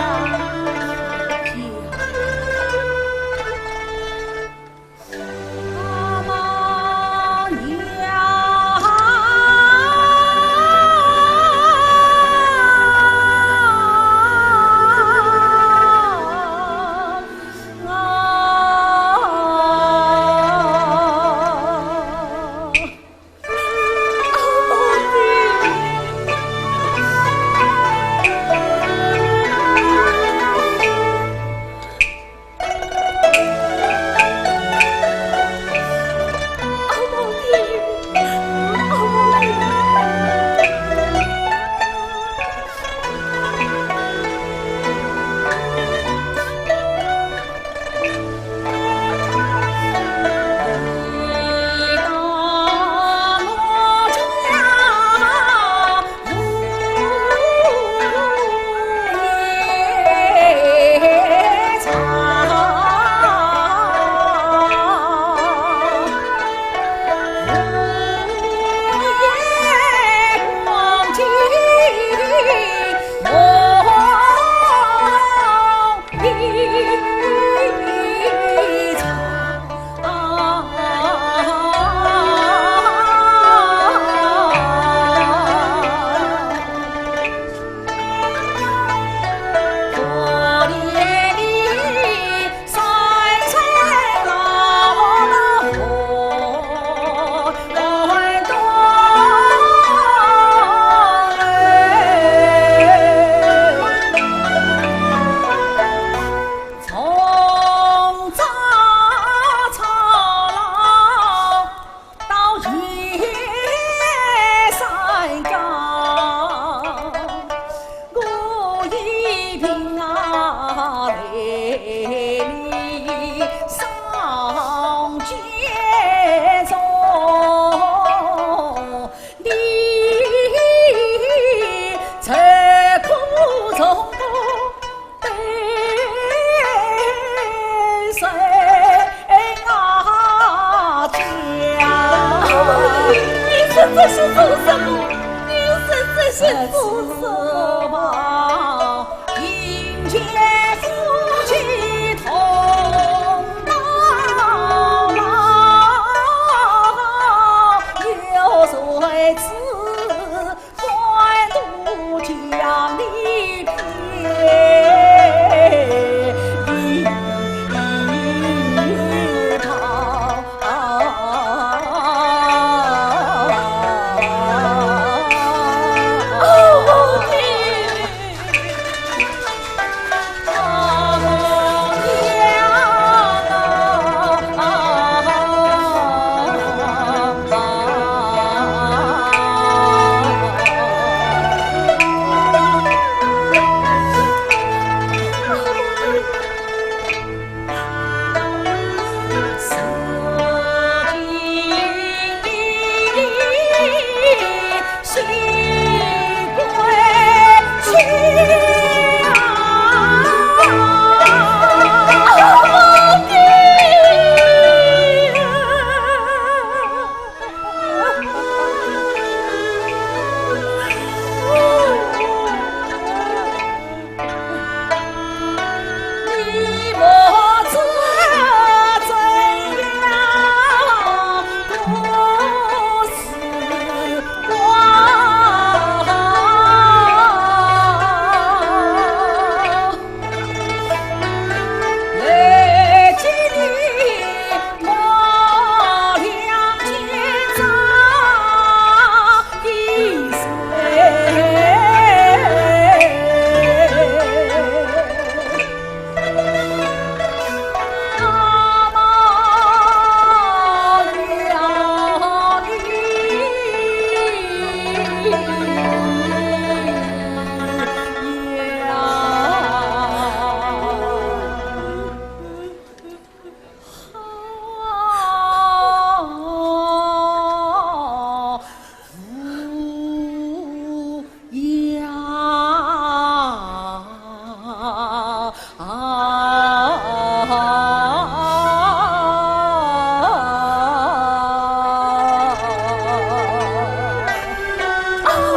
你说这些做什么？你说这些做什么？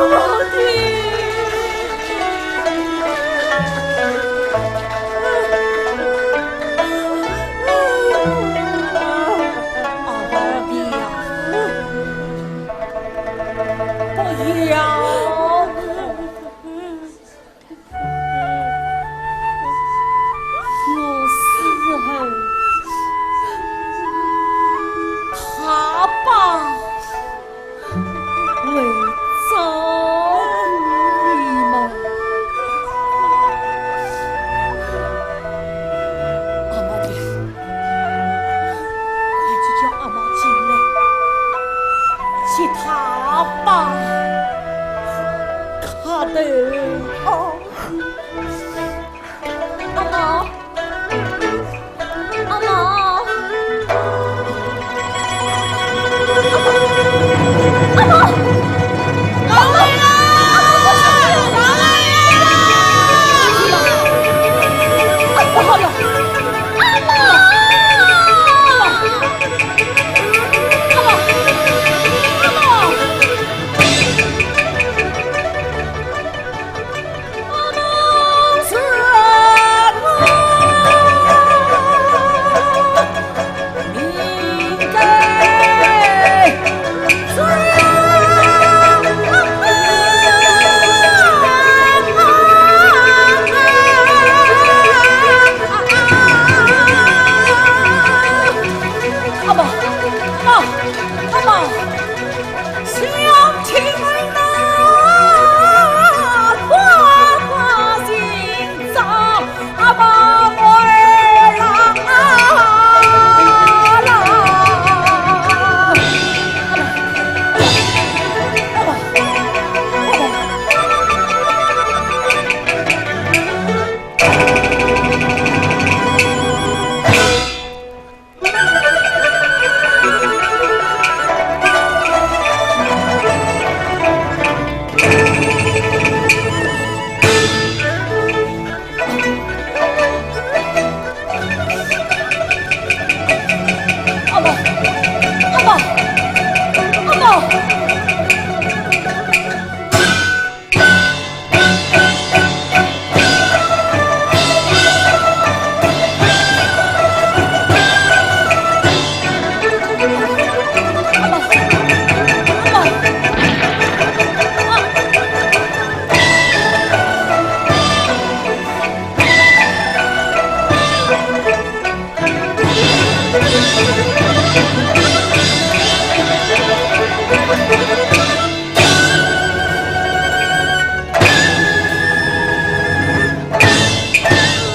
爹！阿宝爹呀，不要哭。 我死后，他爸会照顾你吗？阿毛爹，快去叫阿毛进来，替他爸磕头。哦。 阿毛，阿毛，阿毛，阿毛，老来了，老来了！不好了，阿毛，阿毛，阿毛，阿毛！ 阿毛，阿毛，阿毛！ 阿毛，阿毛，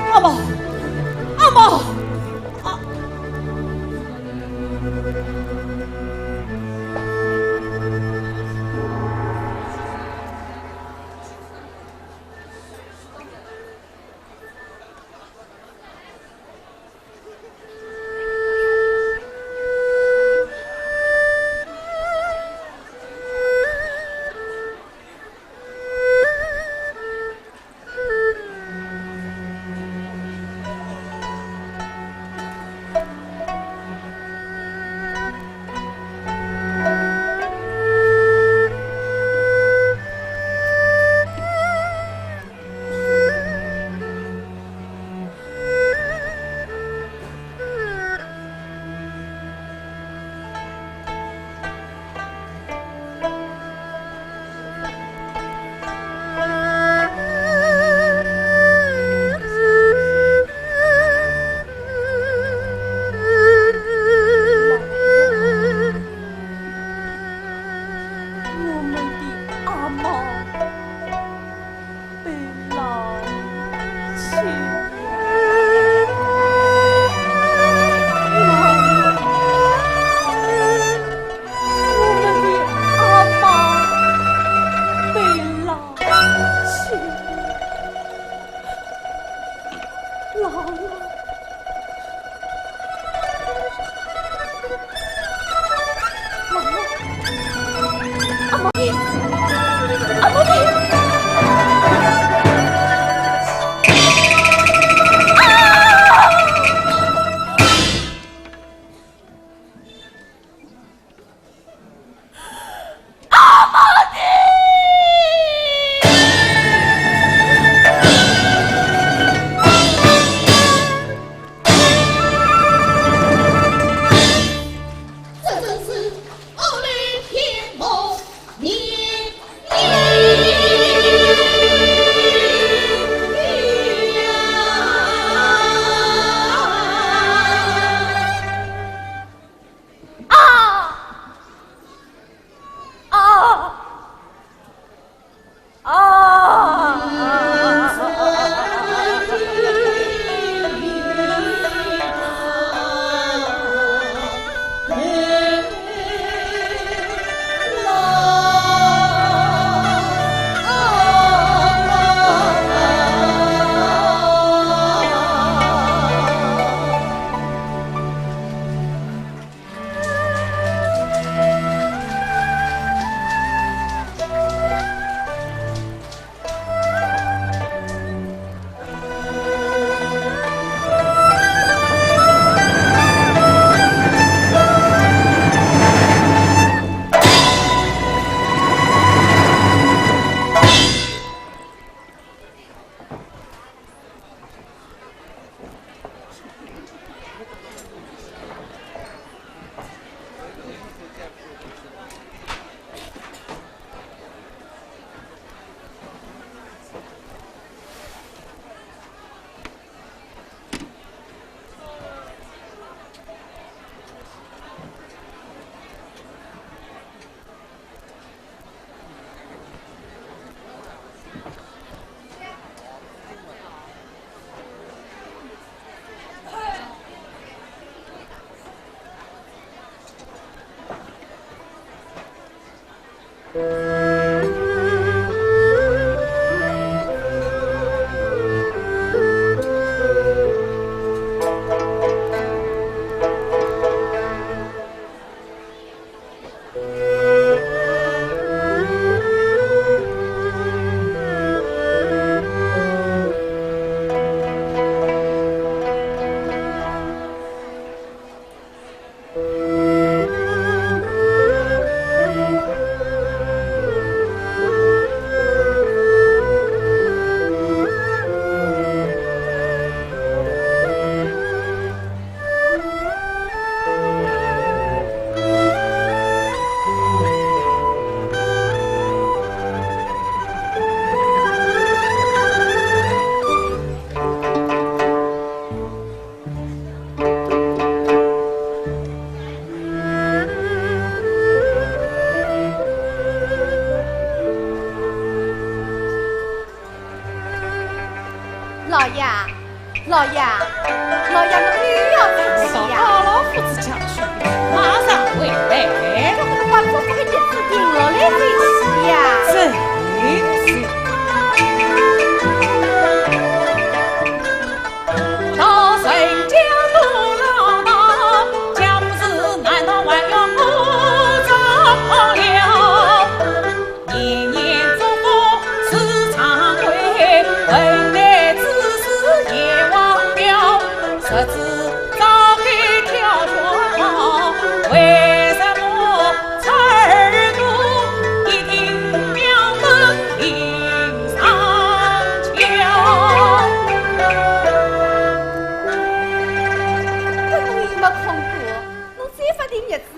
阿毛！阿毛，阿毛，阿毛！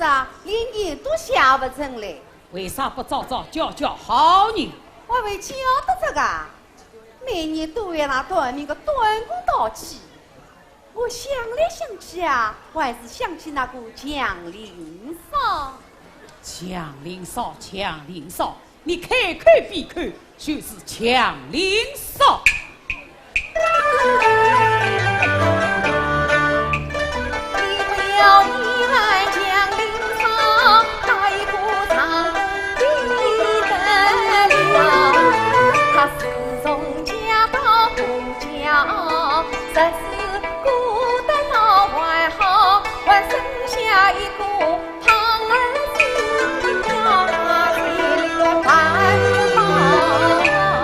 啊，连人都吓勿成嘞。为啥不早早叫叫好人？我还会叫得着个，每年都为那短命个短工淘气。我想来想去啊，我还是想起那个祥林嫂。祥林嫂，祥林嫂，你开口闭口 就是祥林嫂。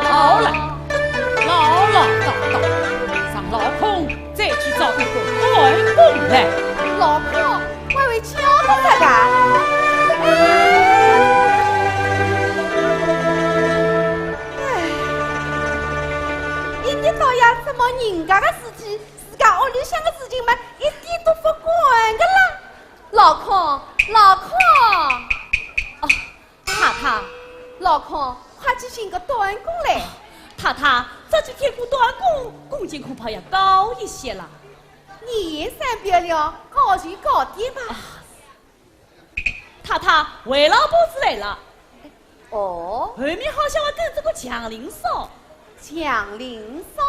好了，唠唠叨叨，让老孔再去找一个短工来。老孔，我还会叫得着个。哎，一日到夜折磨人家个事体，自家屋里向个事情嘛，一点都勿管个啦。老孔，老孔。哦， 太太。老孔，快去寻个短工来。太太，这几天雇短工，工钱恐怕要高一些了。年限三表了，高就高点吧。啊，太太，魏老伯子来了。哦？后面好像还跟着个祥林嫂。祥林嫂？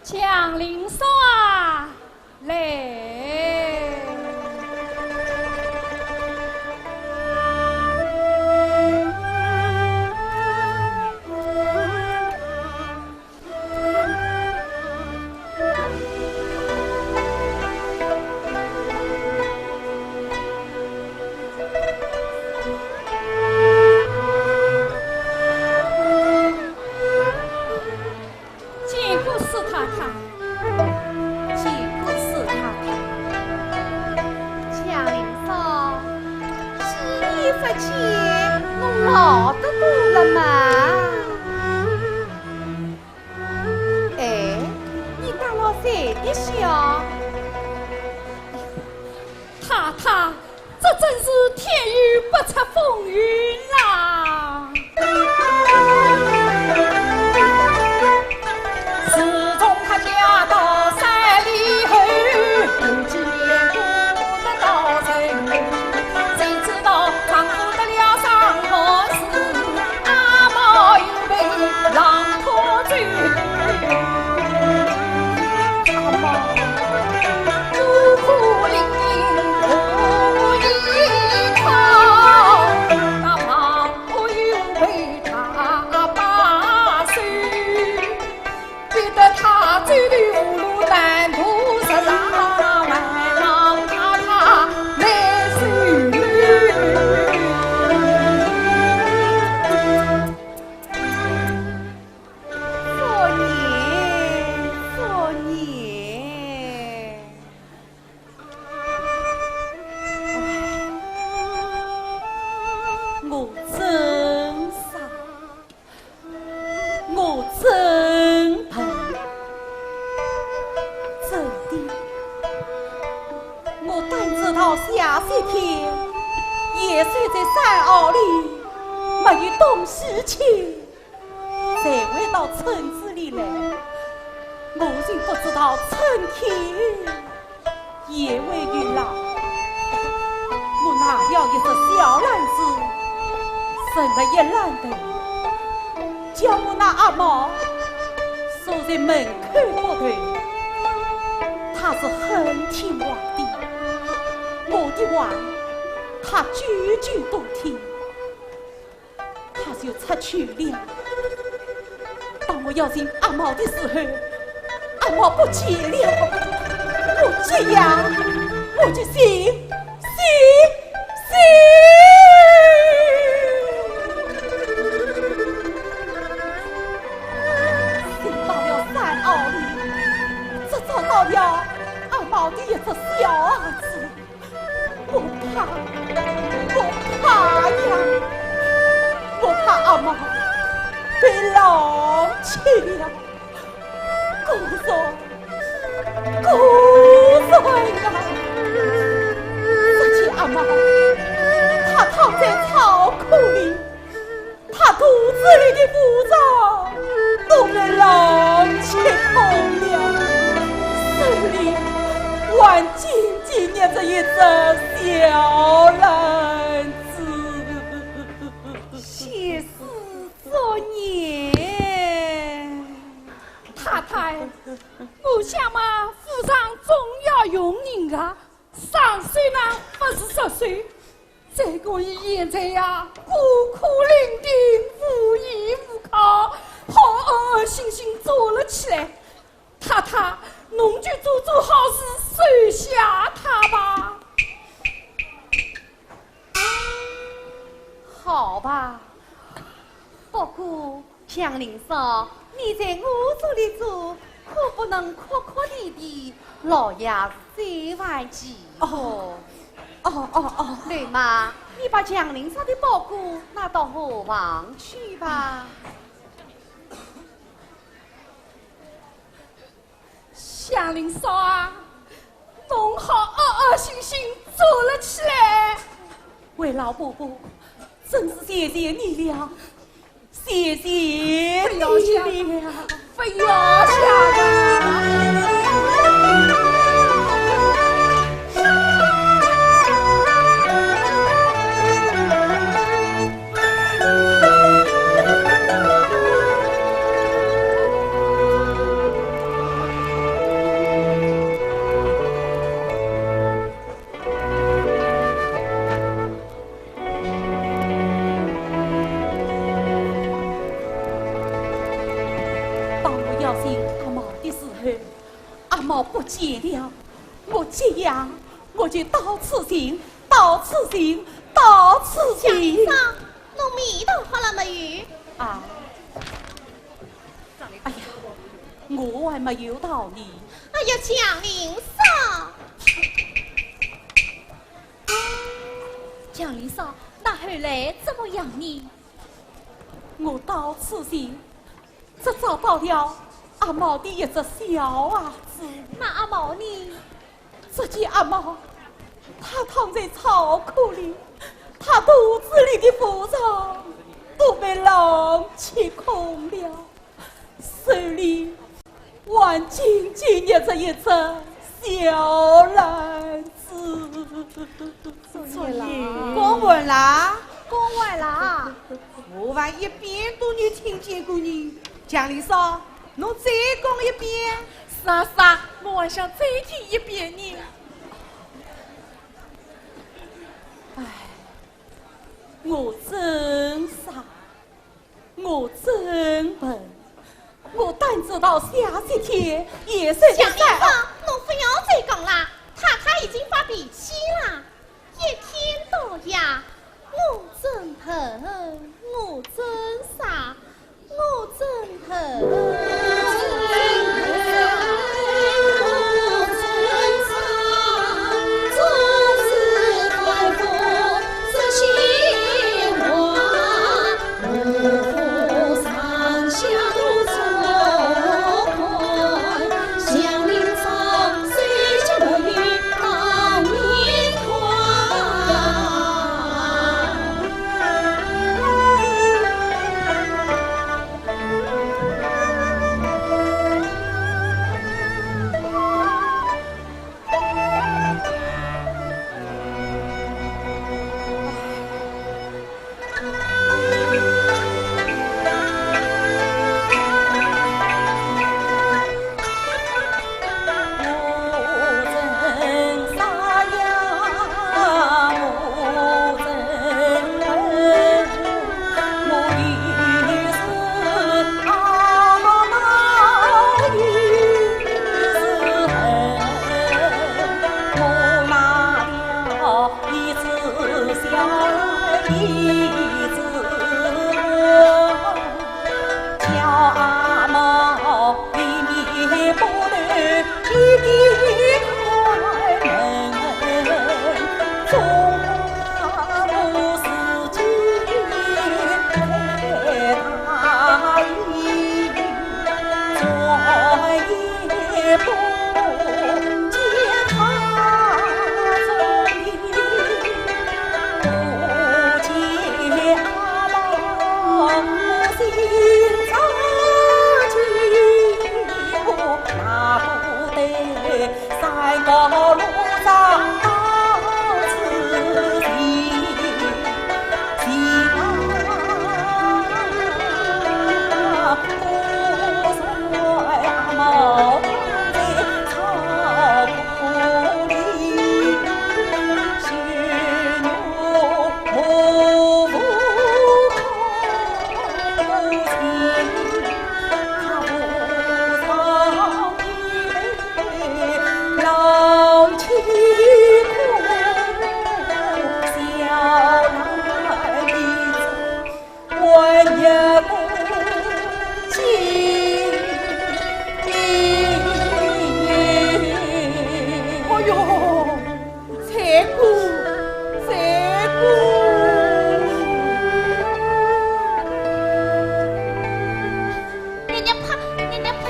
祥林嫂啊，来。 见过四太太。见过四太太。祥林嫂，几年不见，侬老得多了嘛。哎，你打了谁的笑？太太， 这真是天有不测风云啦！自从她嫁到山里后，夫妻两个不得到人后，谁知道丈夫得了伤寒死，阿毛又被狼拖走。 作孽，作孽。我真傻，我真笨。真的，我当知道下雪天，野兽在山坳里没有东西吃。 才会到村子里来。我就不知道春天也会有狼。我拿了一只小篮子，盛了一篮头，叫我那阿毛坐在门口剥头。他是很听话的，我的话他句句都听。 他就出去了。当我要寻阿毛的时候，阿毛不见了。我急呀，我就寻，寻，寻，寻到了山坳里，只找到了阿毛的一只小鞋子。 我怕，我怕呀，我怕阿毛被狼吃了。果然，果然呀，说起阿毛，还紧紧捏着一只小篮子。谢师作孽。太太，我想嘛，府上总要用人啊，上手呢不是实手，再讲伊现在呀，孤苦伶仃，无依无靠，好好安安心心做了起来。太太，侬就做做好事，收下他吧。好吧，不过祥林嫂，你在我这里做，可不能哭哭啼啼，老爷是最烦气的。哦，哦，哦，哦。对嘛，你把祥林嫂的包裹拿到后房去吧。祥林嫂啊，侬好安安心心做了起来。为老伯伯，真是谢谢你了，谢谢你了。不要想，不要想。当我要寻阿毛的时候，阿毛不见了。我急呀，我就到此寻，到此寻，到此寻。祥林嫂，侬面头好了没有？啊，哎呀，我还没有到呢。哎呀，祥林嫂。祥林嫂，那后来怎么样呢？我到此寻，只找到了阿毛的一只小鞋子。那阿毛呢？只见阿毛，他躺在草窠里，他肚子里的腹肠都被狼吃空了，手里还紧紧捏着一只小篮子。作孽啦！讲完啦？讲完啦？我还一遍都没听见过呢。祥林嫂，侬再讲一遍。是啊，是啊，我还想再听一遍呢。唉，我真傻，我真笨，我单知道下雪天也是……祥林嫂，侬不要再讲啦，太太已经发脾气啦。一天到夜，我真笨，我真傻，我真笨。哎呦，才姑，才姑！娘娘怕，娘娘怕。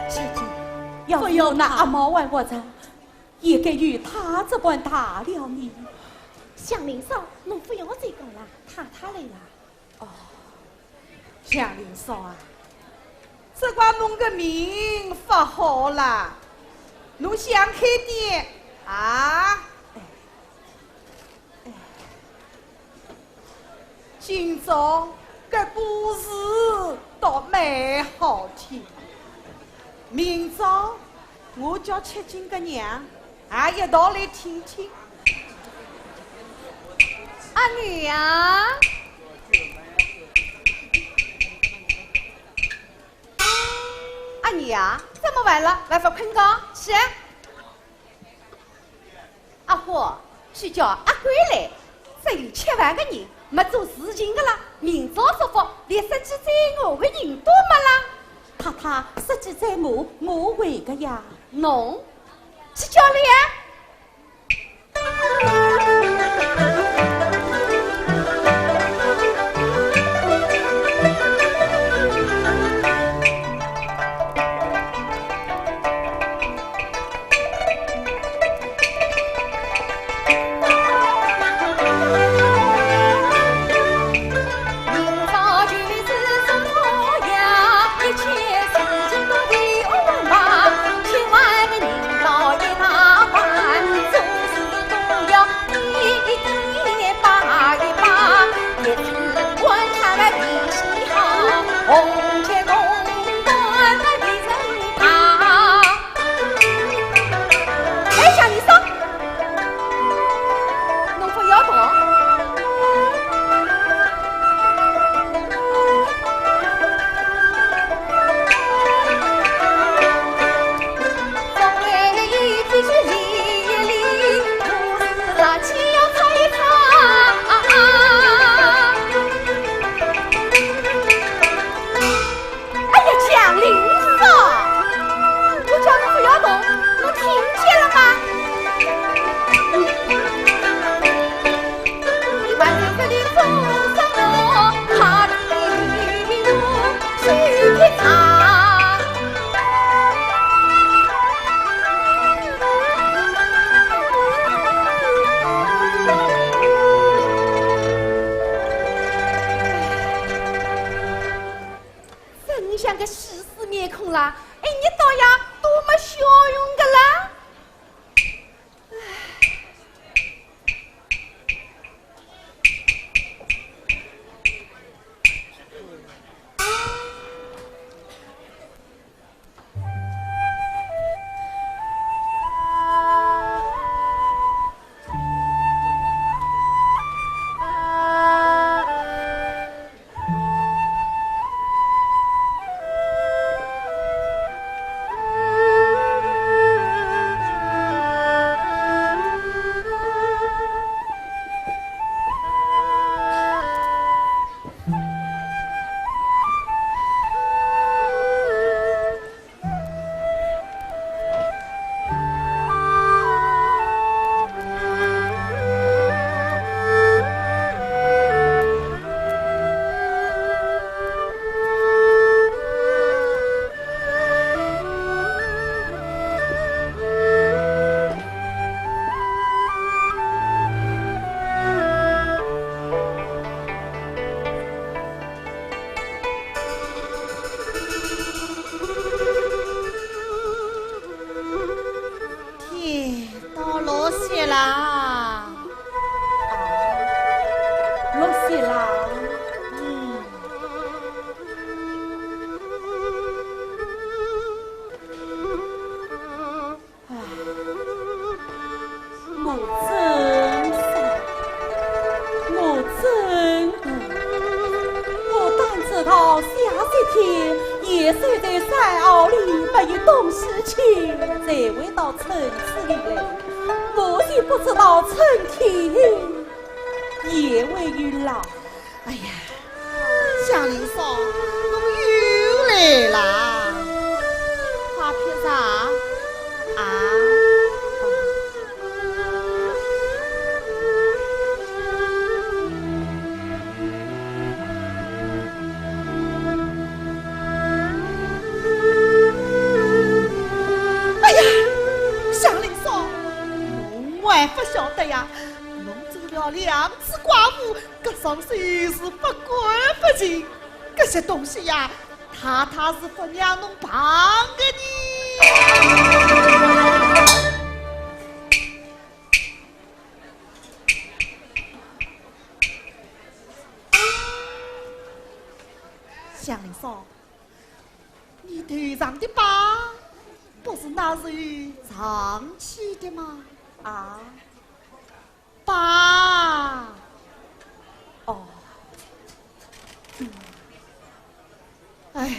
小姐，要是我那阿毛还活着，也该与他这般打了你。祥林嫂，侬不要再讲了，太太来了。 哦，祥林嫂啊，这怪侬个命不好啦，侬想开点啊。哎，哎，今朝搿故事倒蛮好听，明朝 我叫吃惊个娘也一道来听听。阿娘，阿娘，这么晚了，还不困觉？起来。 阿花，去叫阿贵来，只有吃饭个人，没做事情个啦。明朝说法，连说几嘴话个人都没啦。太太，说几嘴话，我会个呀。侬，去叫了呀。 哎，祥林嫂，侬不要动。 哎呀，祥林嫂，我叫侬不要动，侬听见了吗？ 真像个死尸面孔啦，哎，一日到夜都没笑容个啦。 天都落雪啦！啊，落雪啦！嗯。 唉，我真sad，我真苦。我当知道下雪天野兽在山坳里没有东西吃，才会到村子里来。我就不知道春天也会有狼。 哎呀，祥林嫂，侬又来啦！花瓶子啊，啊，哎，勿晓得呀，侬做了两次寡妇，搿双手是勿干勿净，搿些东西呀，太太是勿让侬碰的呢。祥林嫂， 你头上的疤，不是那时候长起的吗？啊？疤？哦。嗯。哎，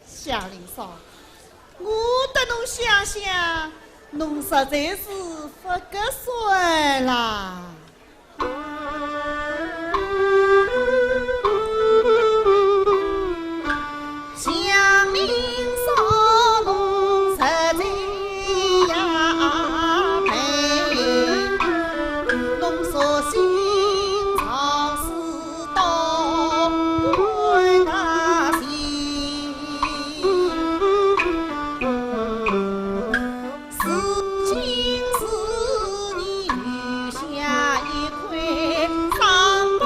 祥林嫂，我搭侬想想，侬实在是勿合算啦。 如今是你留下一块伤疤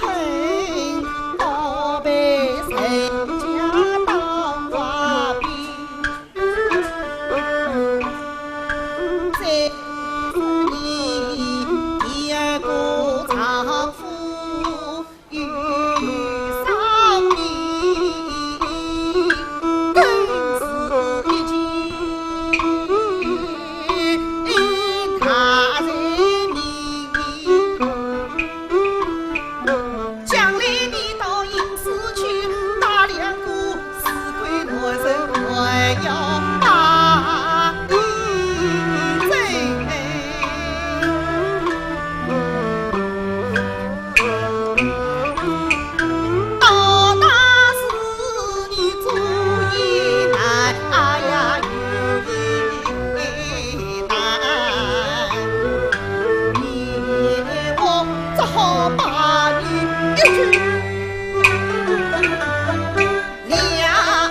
痕，倒被人家当花瓶。再说你第二个丈夫 与上帝更是一起大人命。将来你到阴司去，那两个死鬼男人还要打你嘴。 到那时你注意难，哎呀，有一难，你我只好把你一句两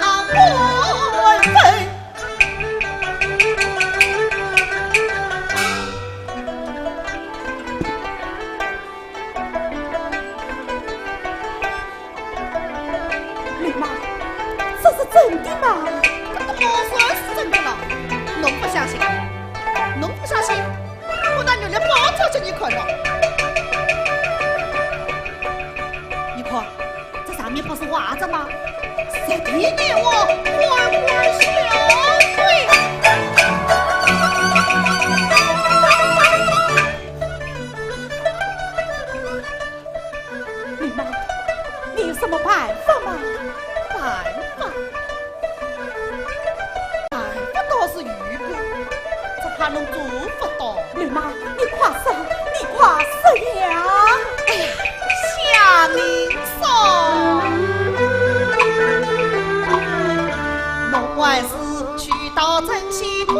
万分。 林妈，这是真的吗？这当然是真的了，侬不相信？侬不相信？我拿玉历包出给你看了。 你看，这上面不是画着吗？十殿阎王，官官相护。林妈，你有什么办法吗？办法？ 办法倒是有个，只怕侬做不到。林妈，你快说，你快说呀！哎呀，祥林嫂，侬还是去到镇西土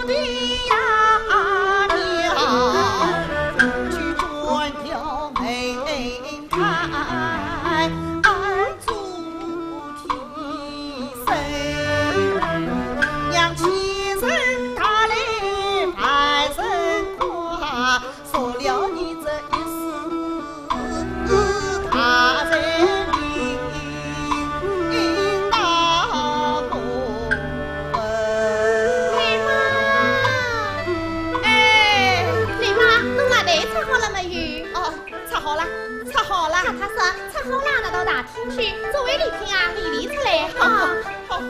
地呀庙，去转条门开，俺做 林妈，哎，林妈，侬那袋插好了没有？哦，插好了，插好了。太太说，插好了，拿到大 厅去，作为礼品啊，你提出来。好，好，好。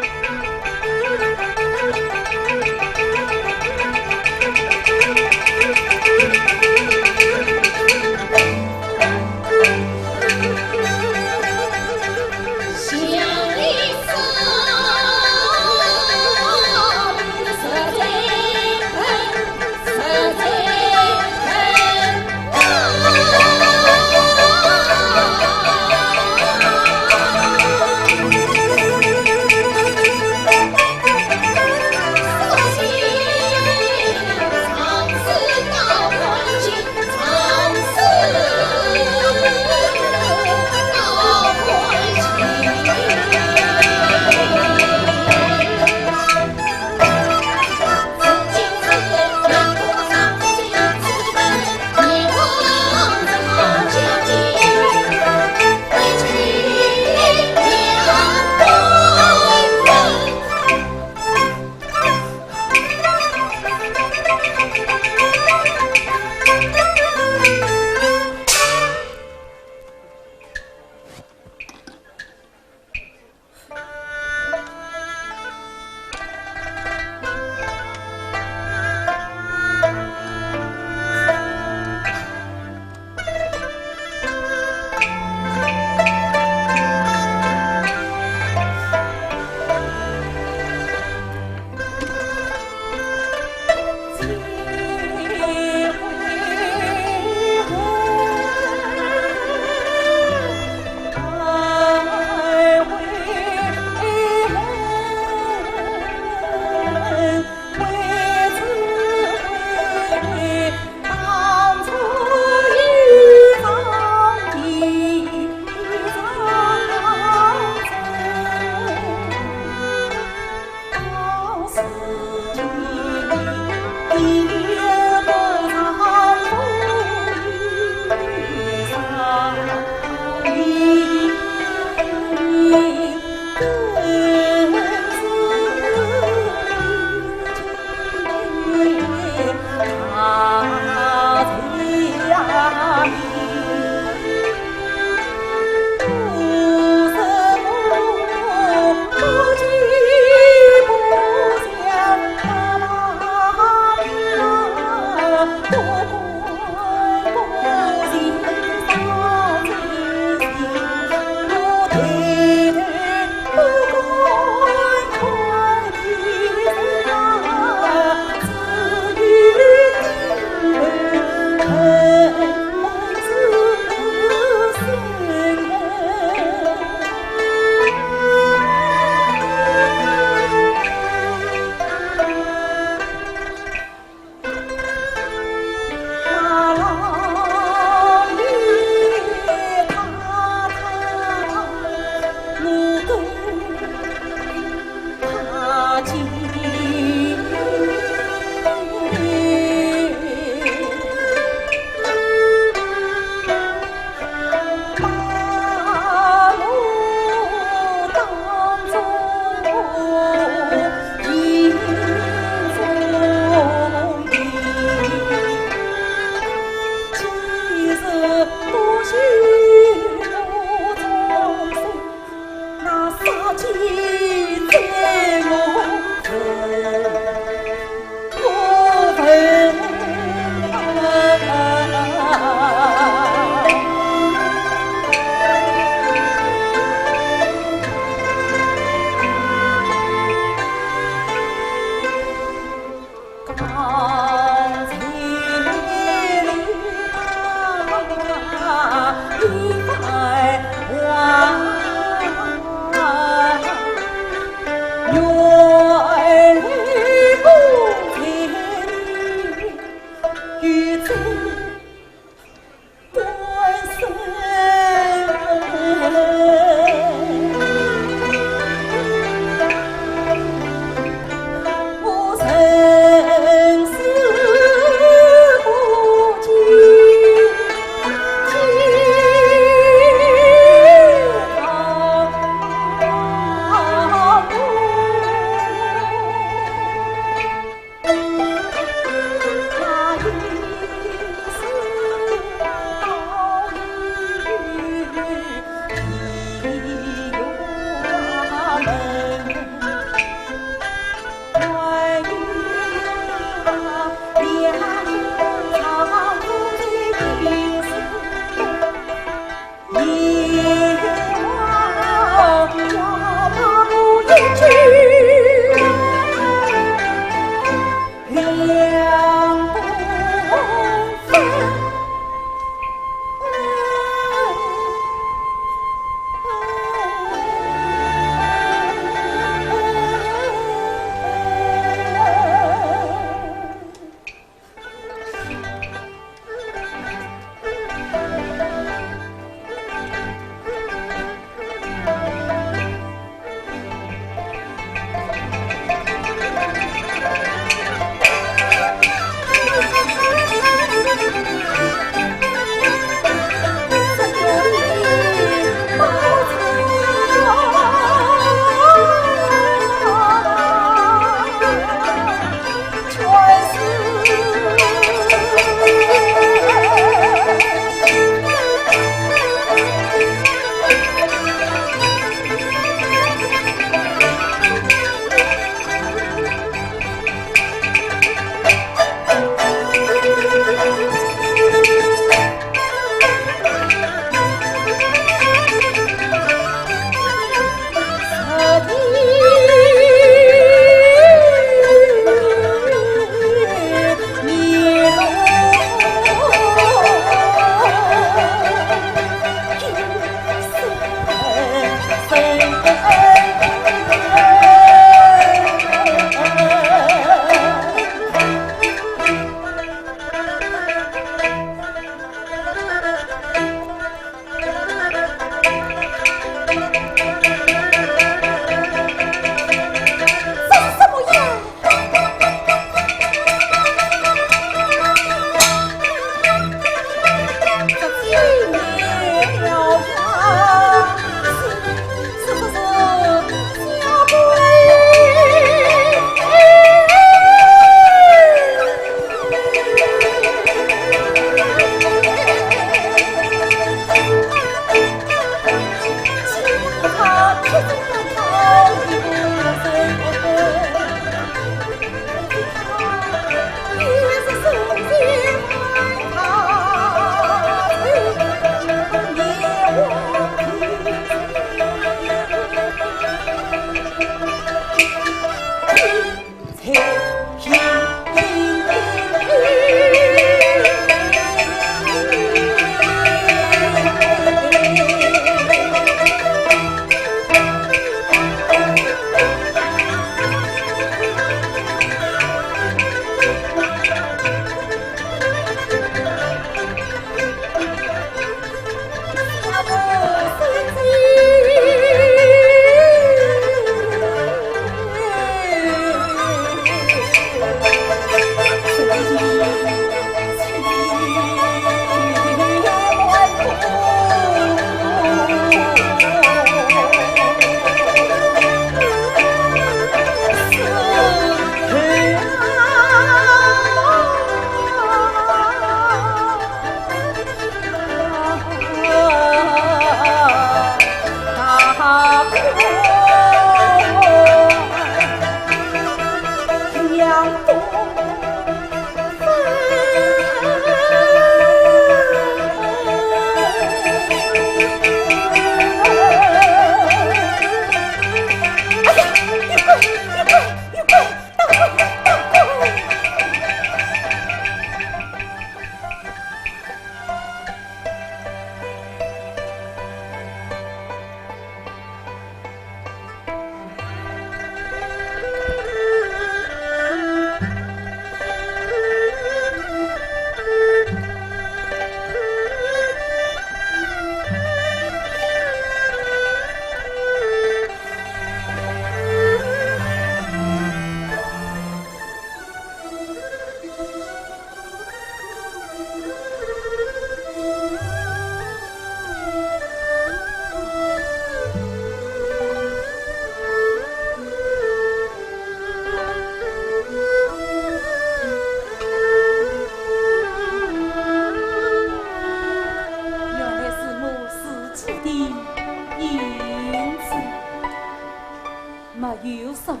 没有什么，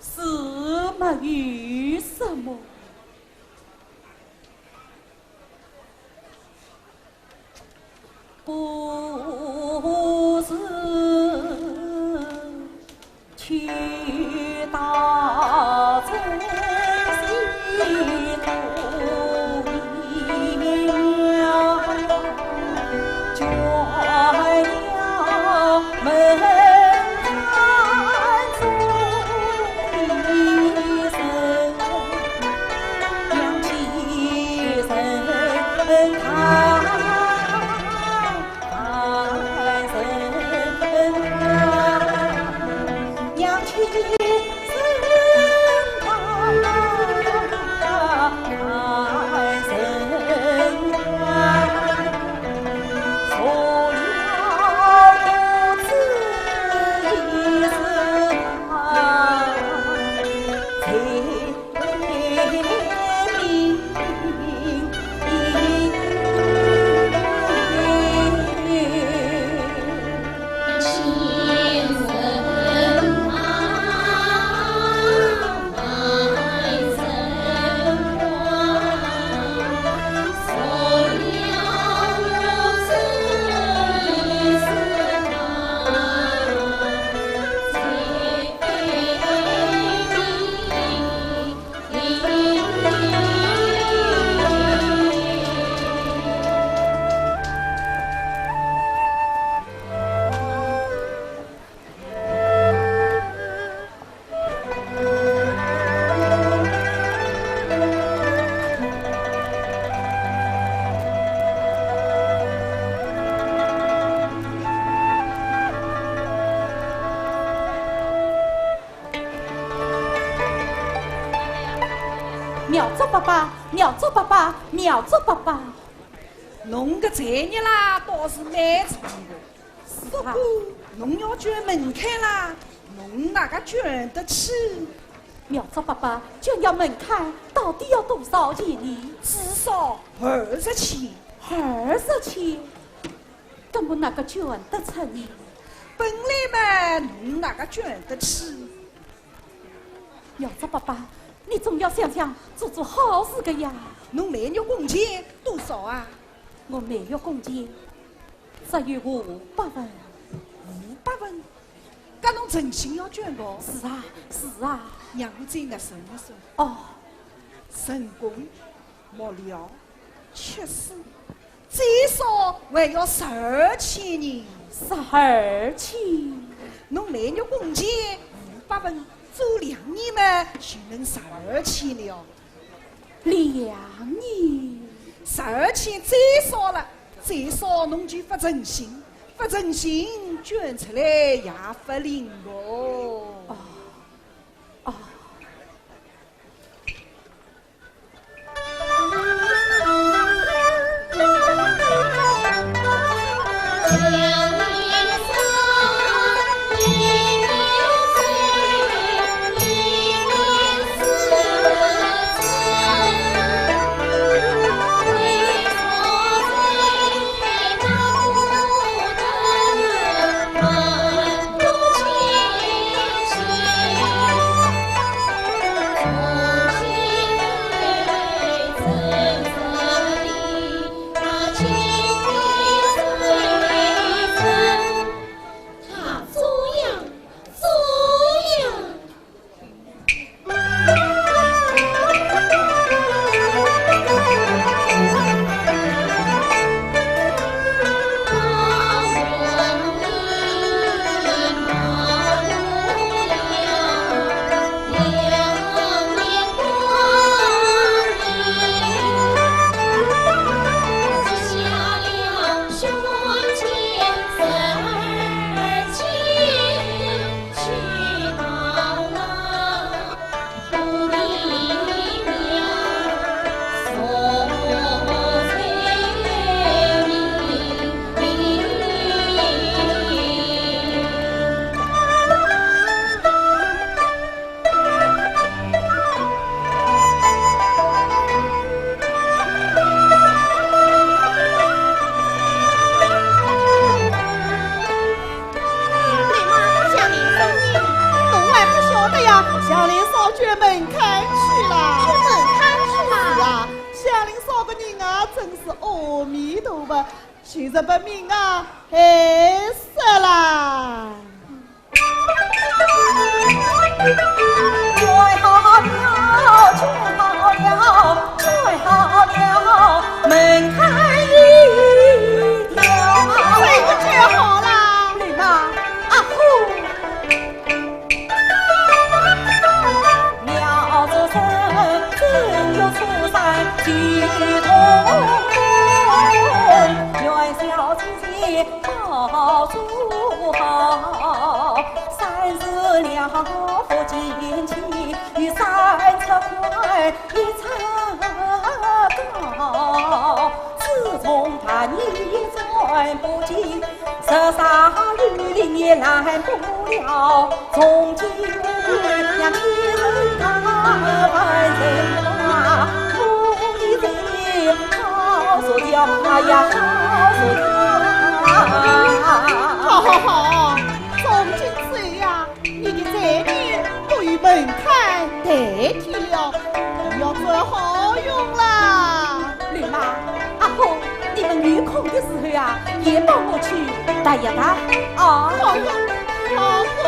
是没有什么。不是去到这西头。 妙祝伯伯，妙祝伯伯，妙祝伯伯。侬个罪孽啦，倒是蛮长个。是啊。不过，侬要捐门槛啦，侬哪个捐得起？妙祝伯伯，捐要门槛，到底要多少钱呢？至少二十千。二十千？ 搿我哪个捐得出呢？本来嘛，侬哪个捐得起？妙祝伯伯，你总要想想做做好事个呀。侬每月工钱多少啊？我每月工钱只有五百文。五百文？搿侬诚心要捐个？是啊，是啊。让我再额算一算。哦。成功。 末了，吃水，最少还要十二千银。十二千？侬每月工钱五百文，做两年嘛，就能十二千了。两年？十二千最少了，最少侬就勿诚心，勿诚心捐出来也勿灵哦。哦，哦。祥林嫂就门槛去啦。就门槛去啦？是啊，祥林嫂个人啊，真是阿弥陀佛，就是不明啊，害死啦。 这个就好啦。好好好，从今之后呀，你的罪孽都由门槛代替了，你要转好运啦。林妈，阿婆，你们有空的时候啊，也帮我去搭一搭啊。好的，好的。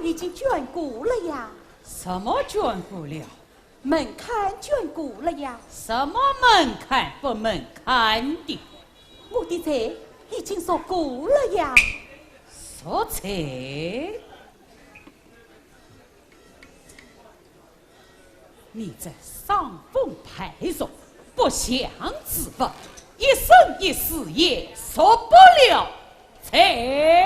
已经捐过了呀。什么捐过了？门槛捐过了呀。什么门槛不门槛的？我的罪已经赎过了呀。赎罪？你这伤风败俗、不祥之物，一生一世也赎不了罪。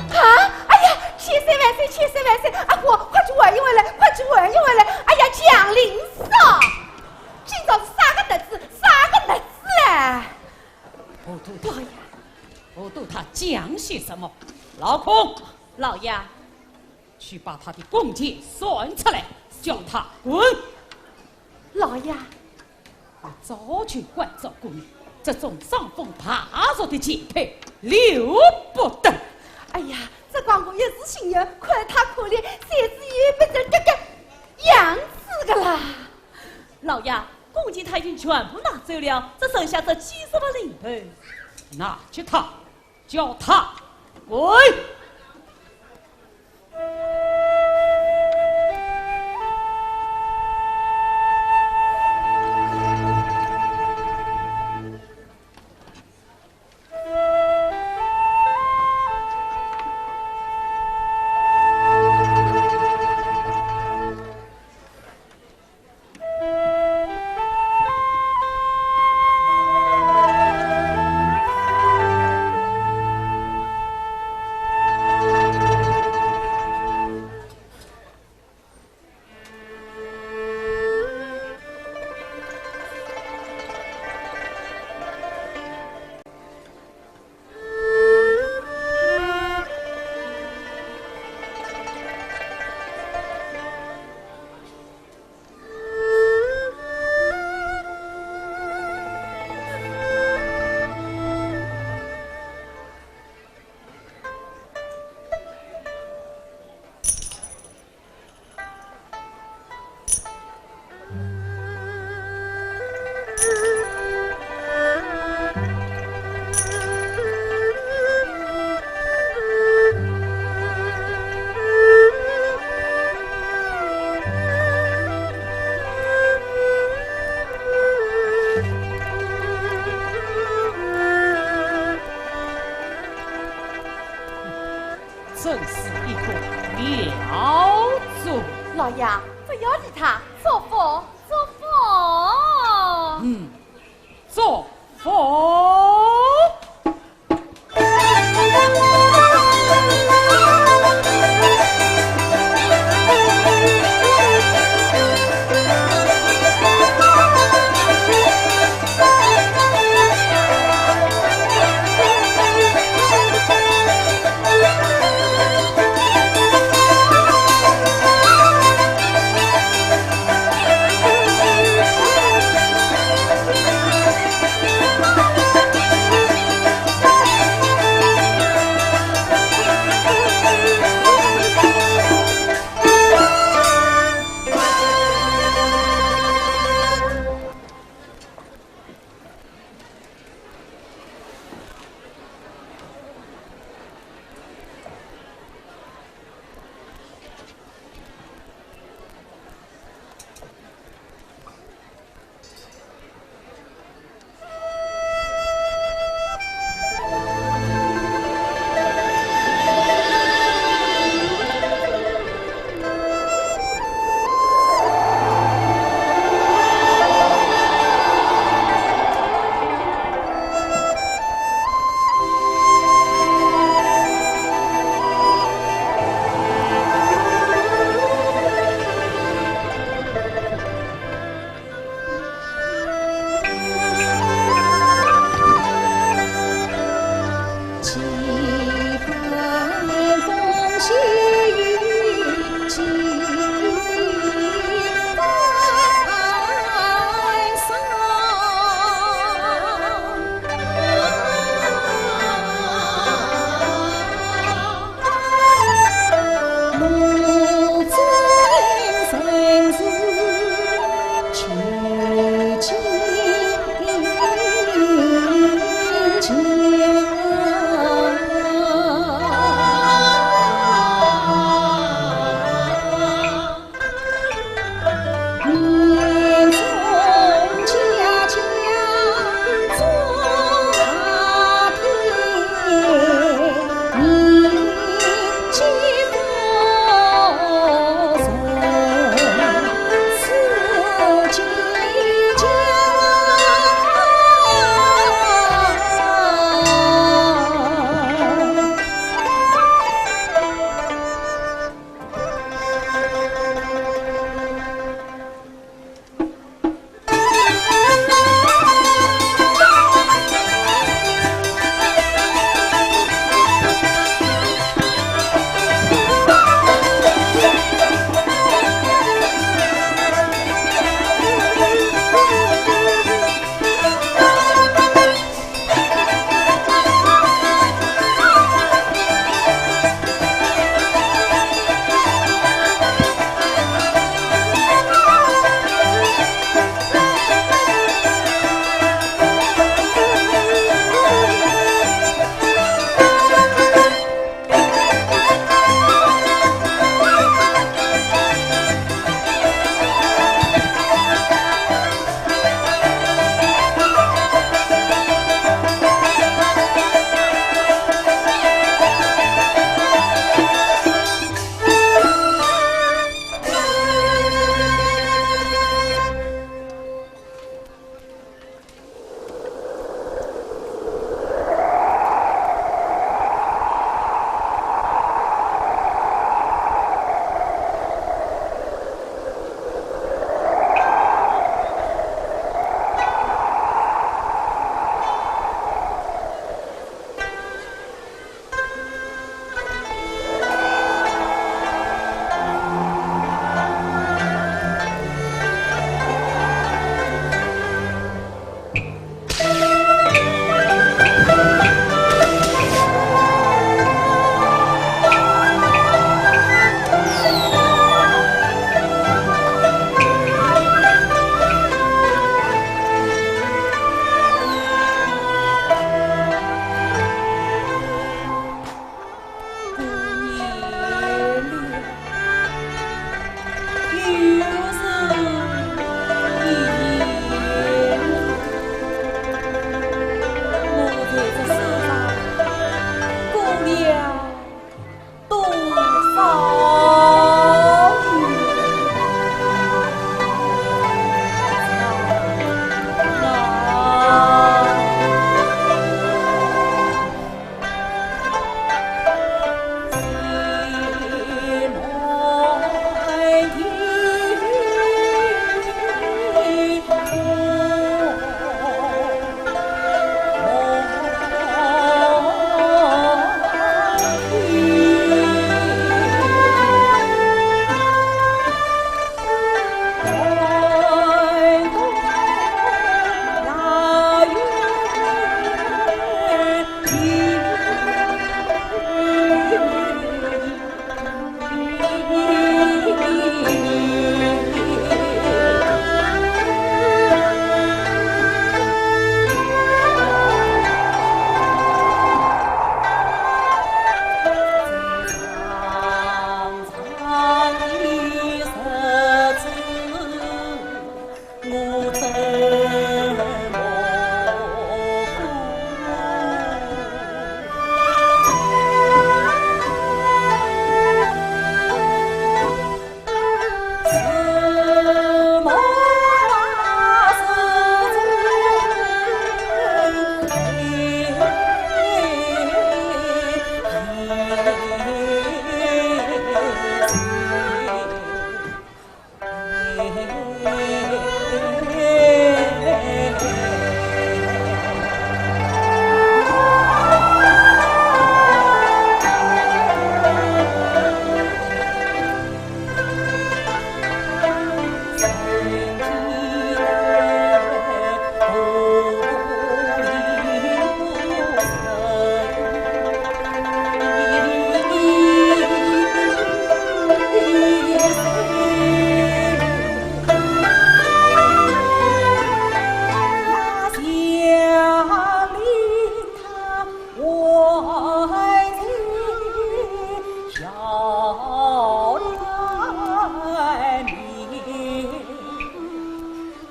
啊！哎呀，千岁万岁，千岁万岁！阿哥，快去还愿回来，快去还愿回来！哎呀，祥林嫂，今朝是啥个日子，啥个日子嘞？不渡他，老爷。不渡他讲些什么？老孔，老爷。 去把他的工钱算出来，叫他滚。老爷。我早就关照过你，这种伤风败俗的贱胚留不得。哎呀，这官府一时兴盛，看他可怜，谁知也不曾这个样子的啦。老爷，工钱他已经全部拿走了，只剩下这几十万零头。拿给他，叫他滚。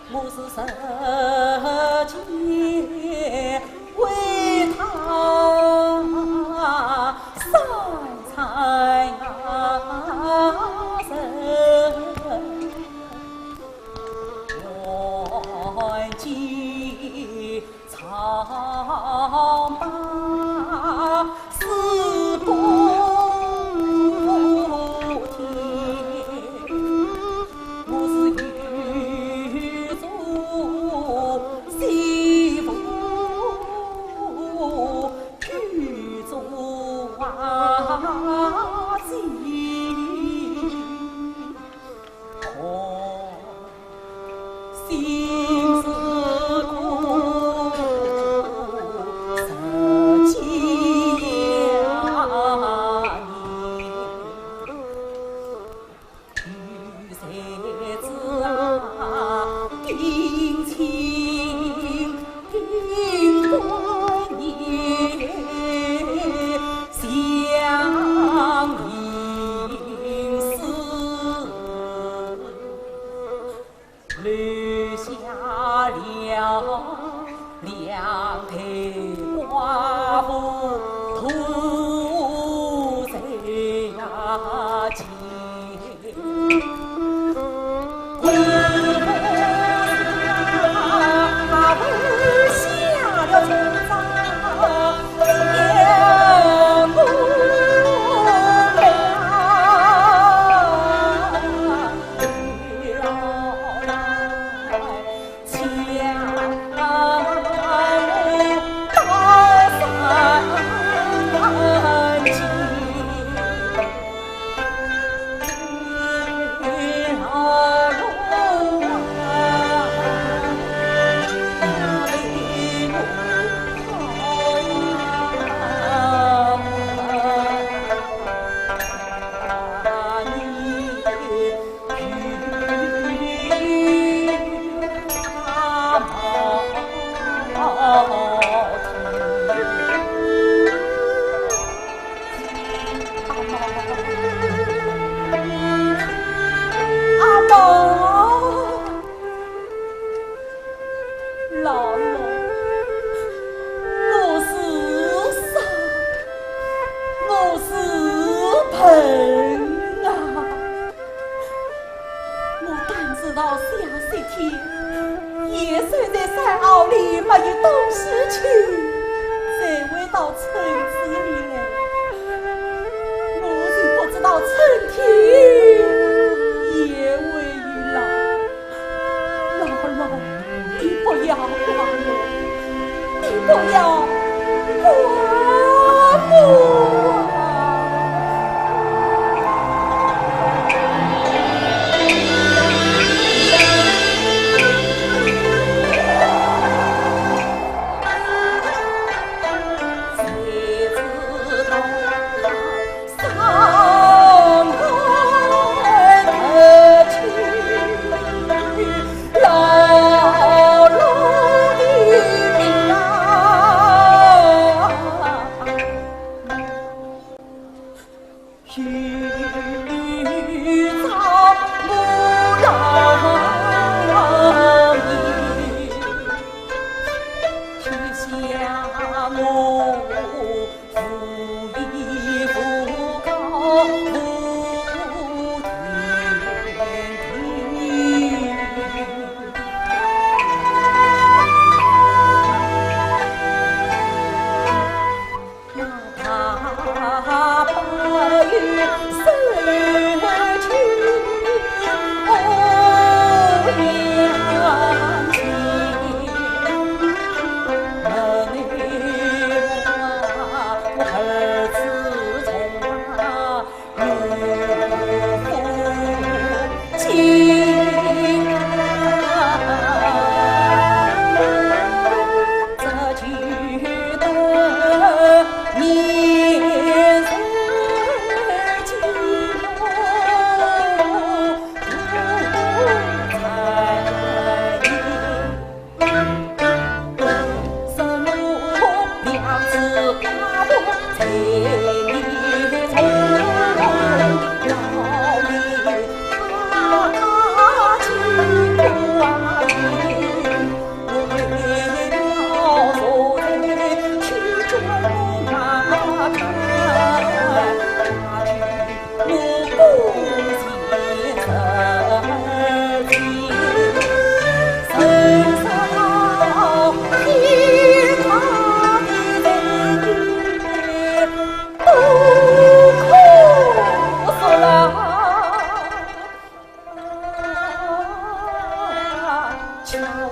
我是实情为他三餐啊，人还记 长把事不提，我是有足媳妇，有足啊媳。 留下了两代寡妇，独守家境。阿宝，老爷，我是啥？我是笨啊！ 我单知道谢雪天也守在山坳里，没有东西吃，才会到村子里来。我就不知道春天也会有老。老老，你不要怪我。 你不要怪我啊！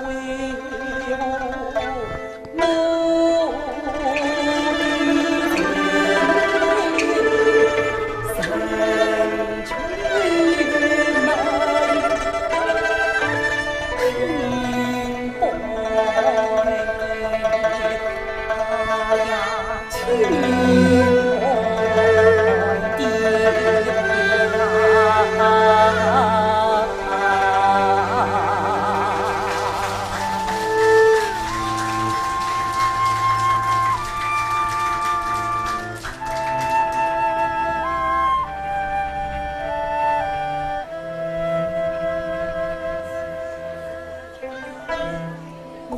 我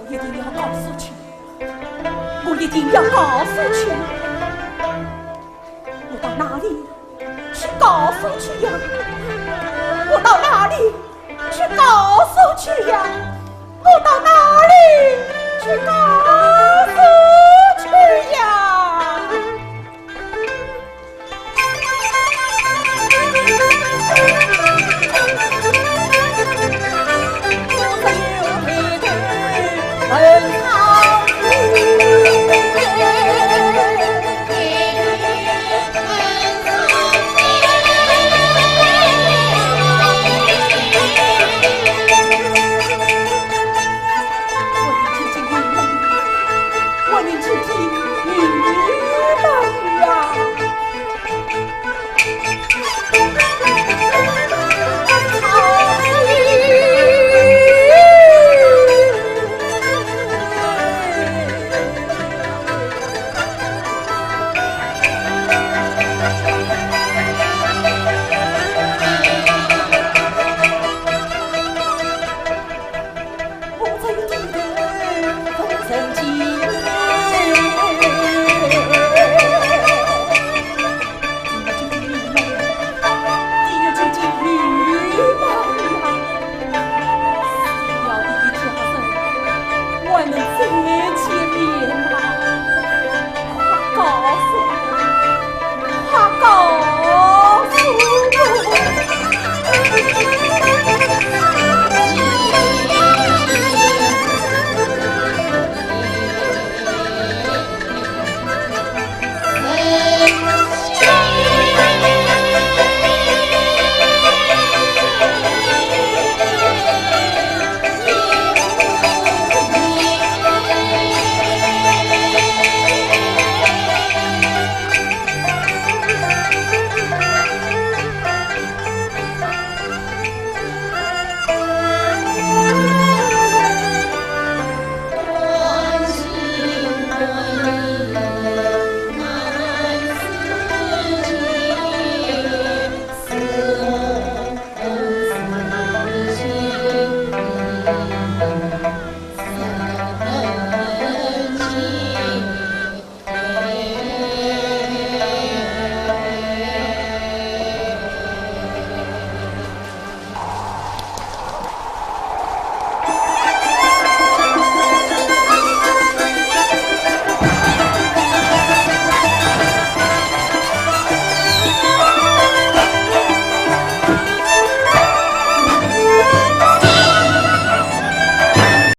一定要告诉秋雅，我一定要告诉秋雅。我到哪里去告诉秋雅？我到哪里去告诉秋雅？我到哪里去告诉秋雅？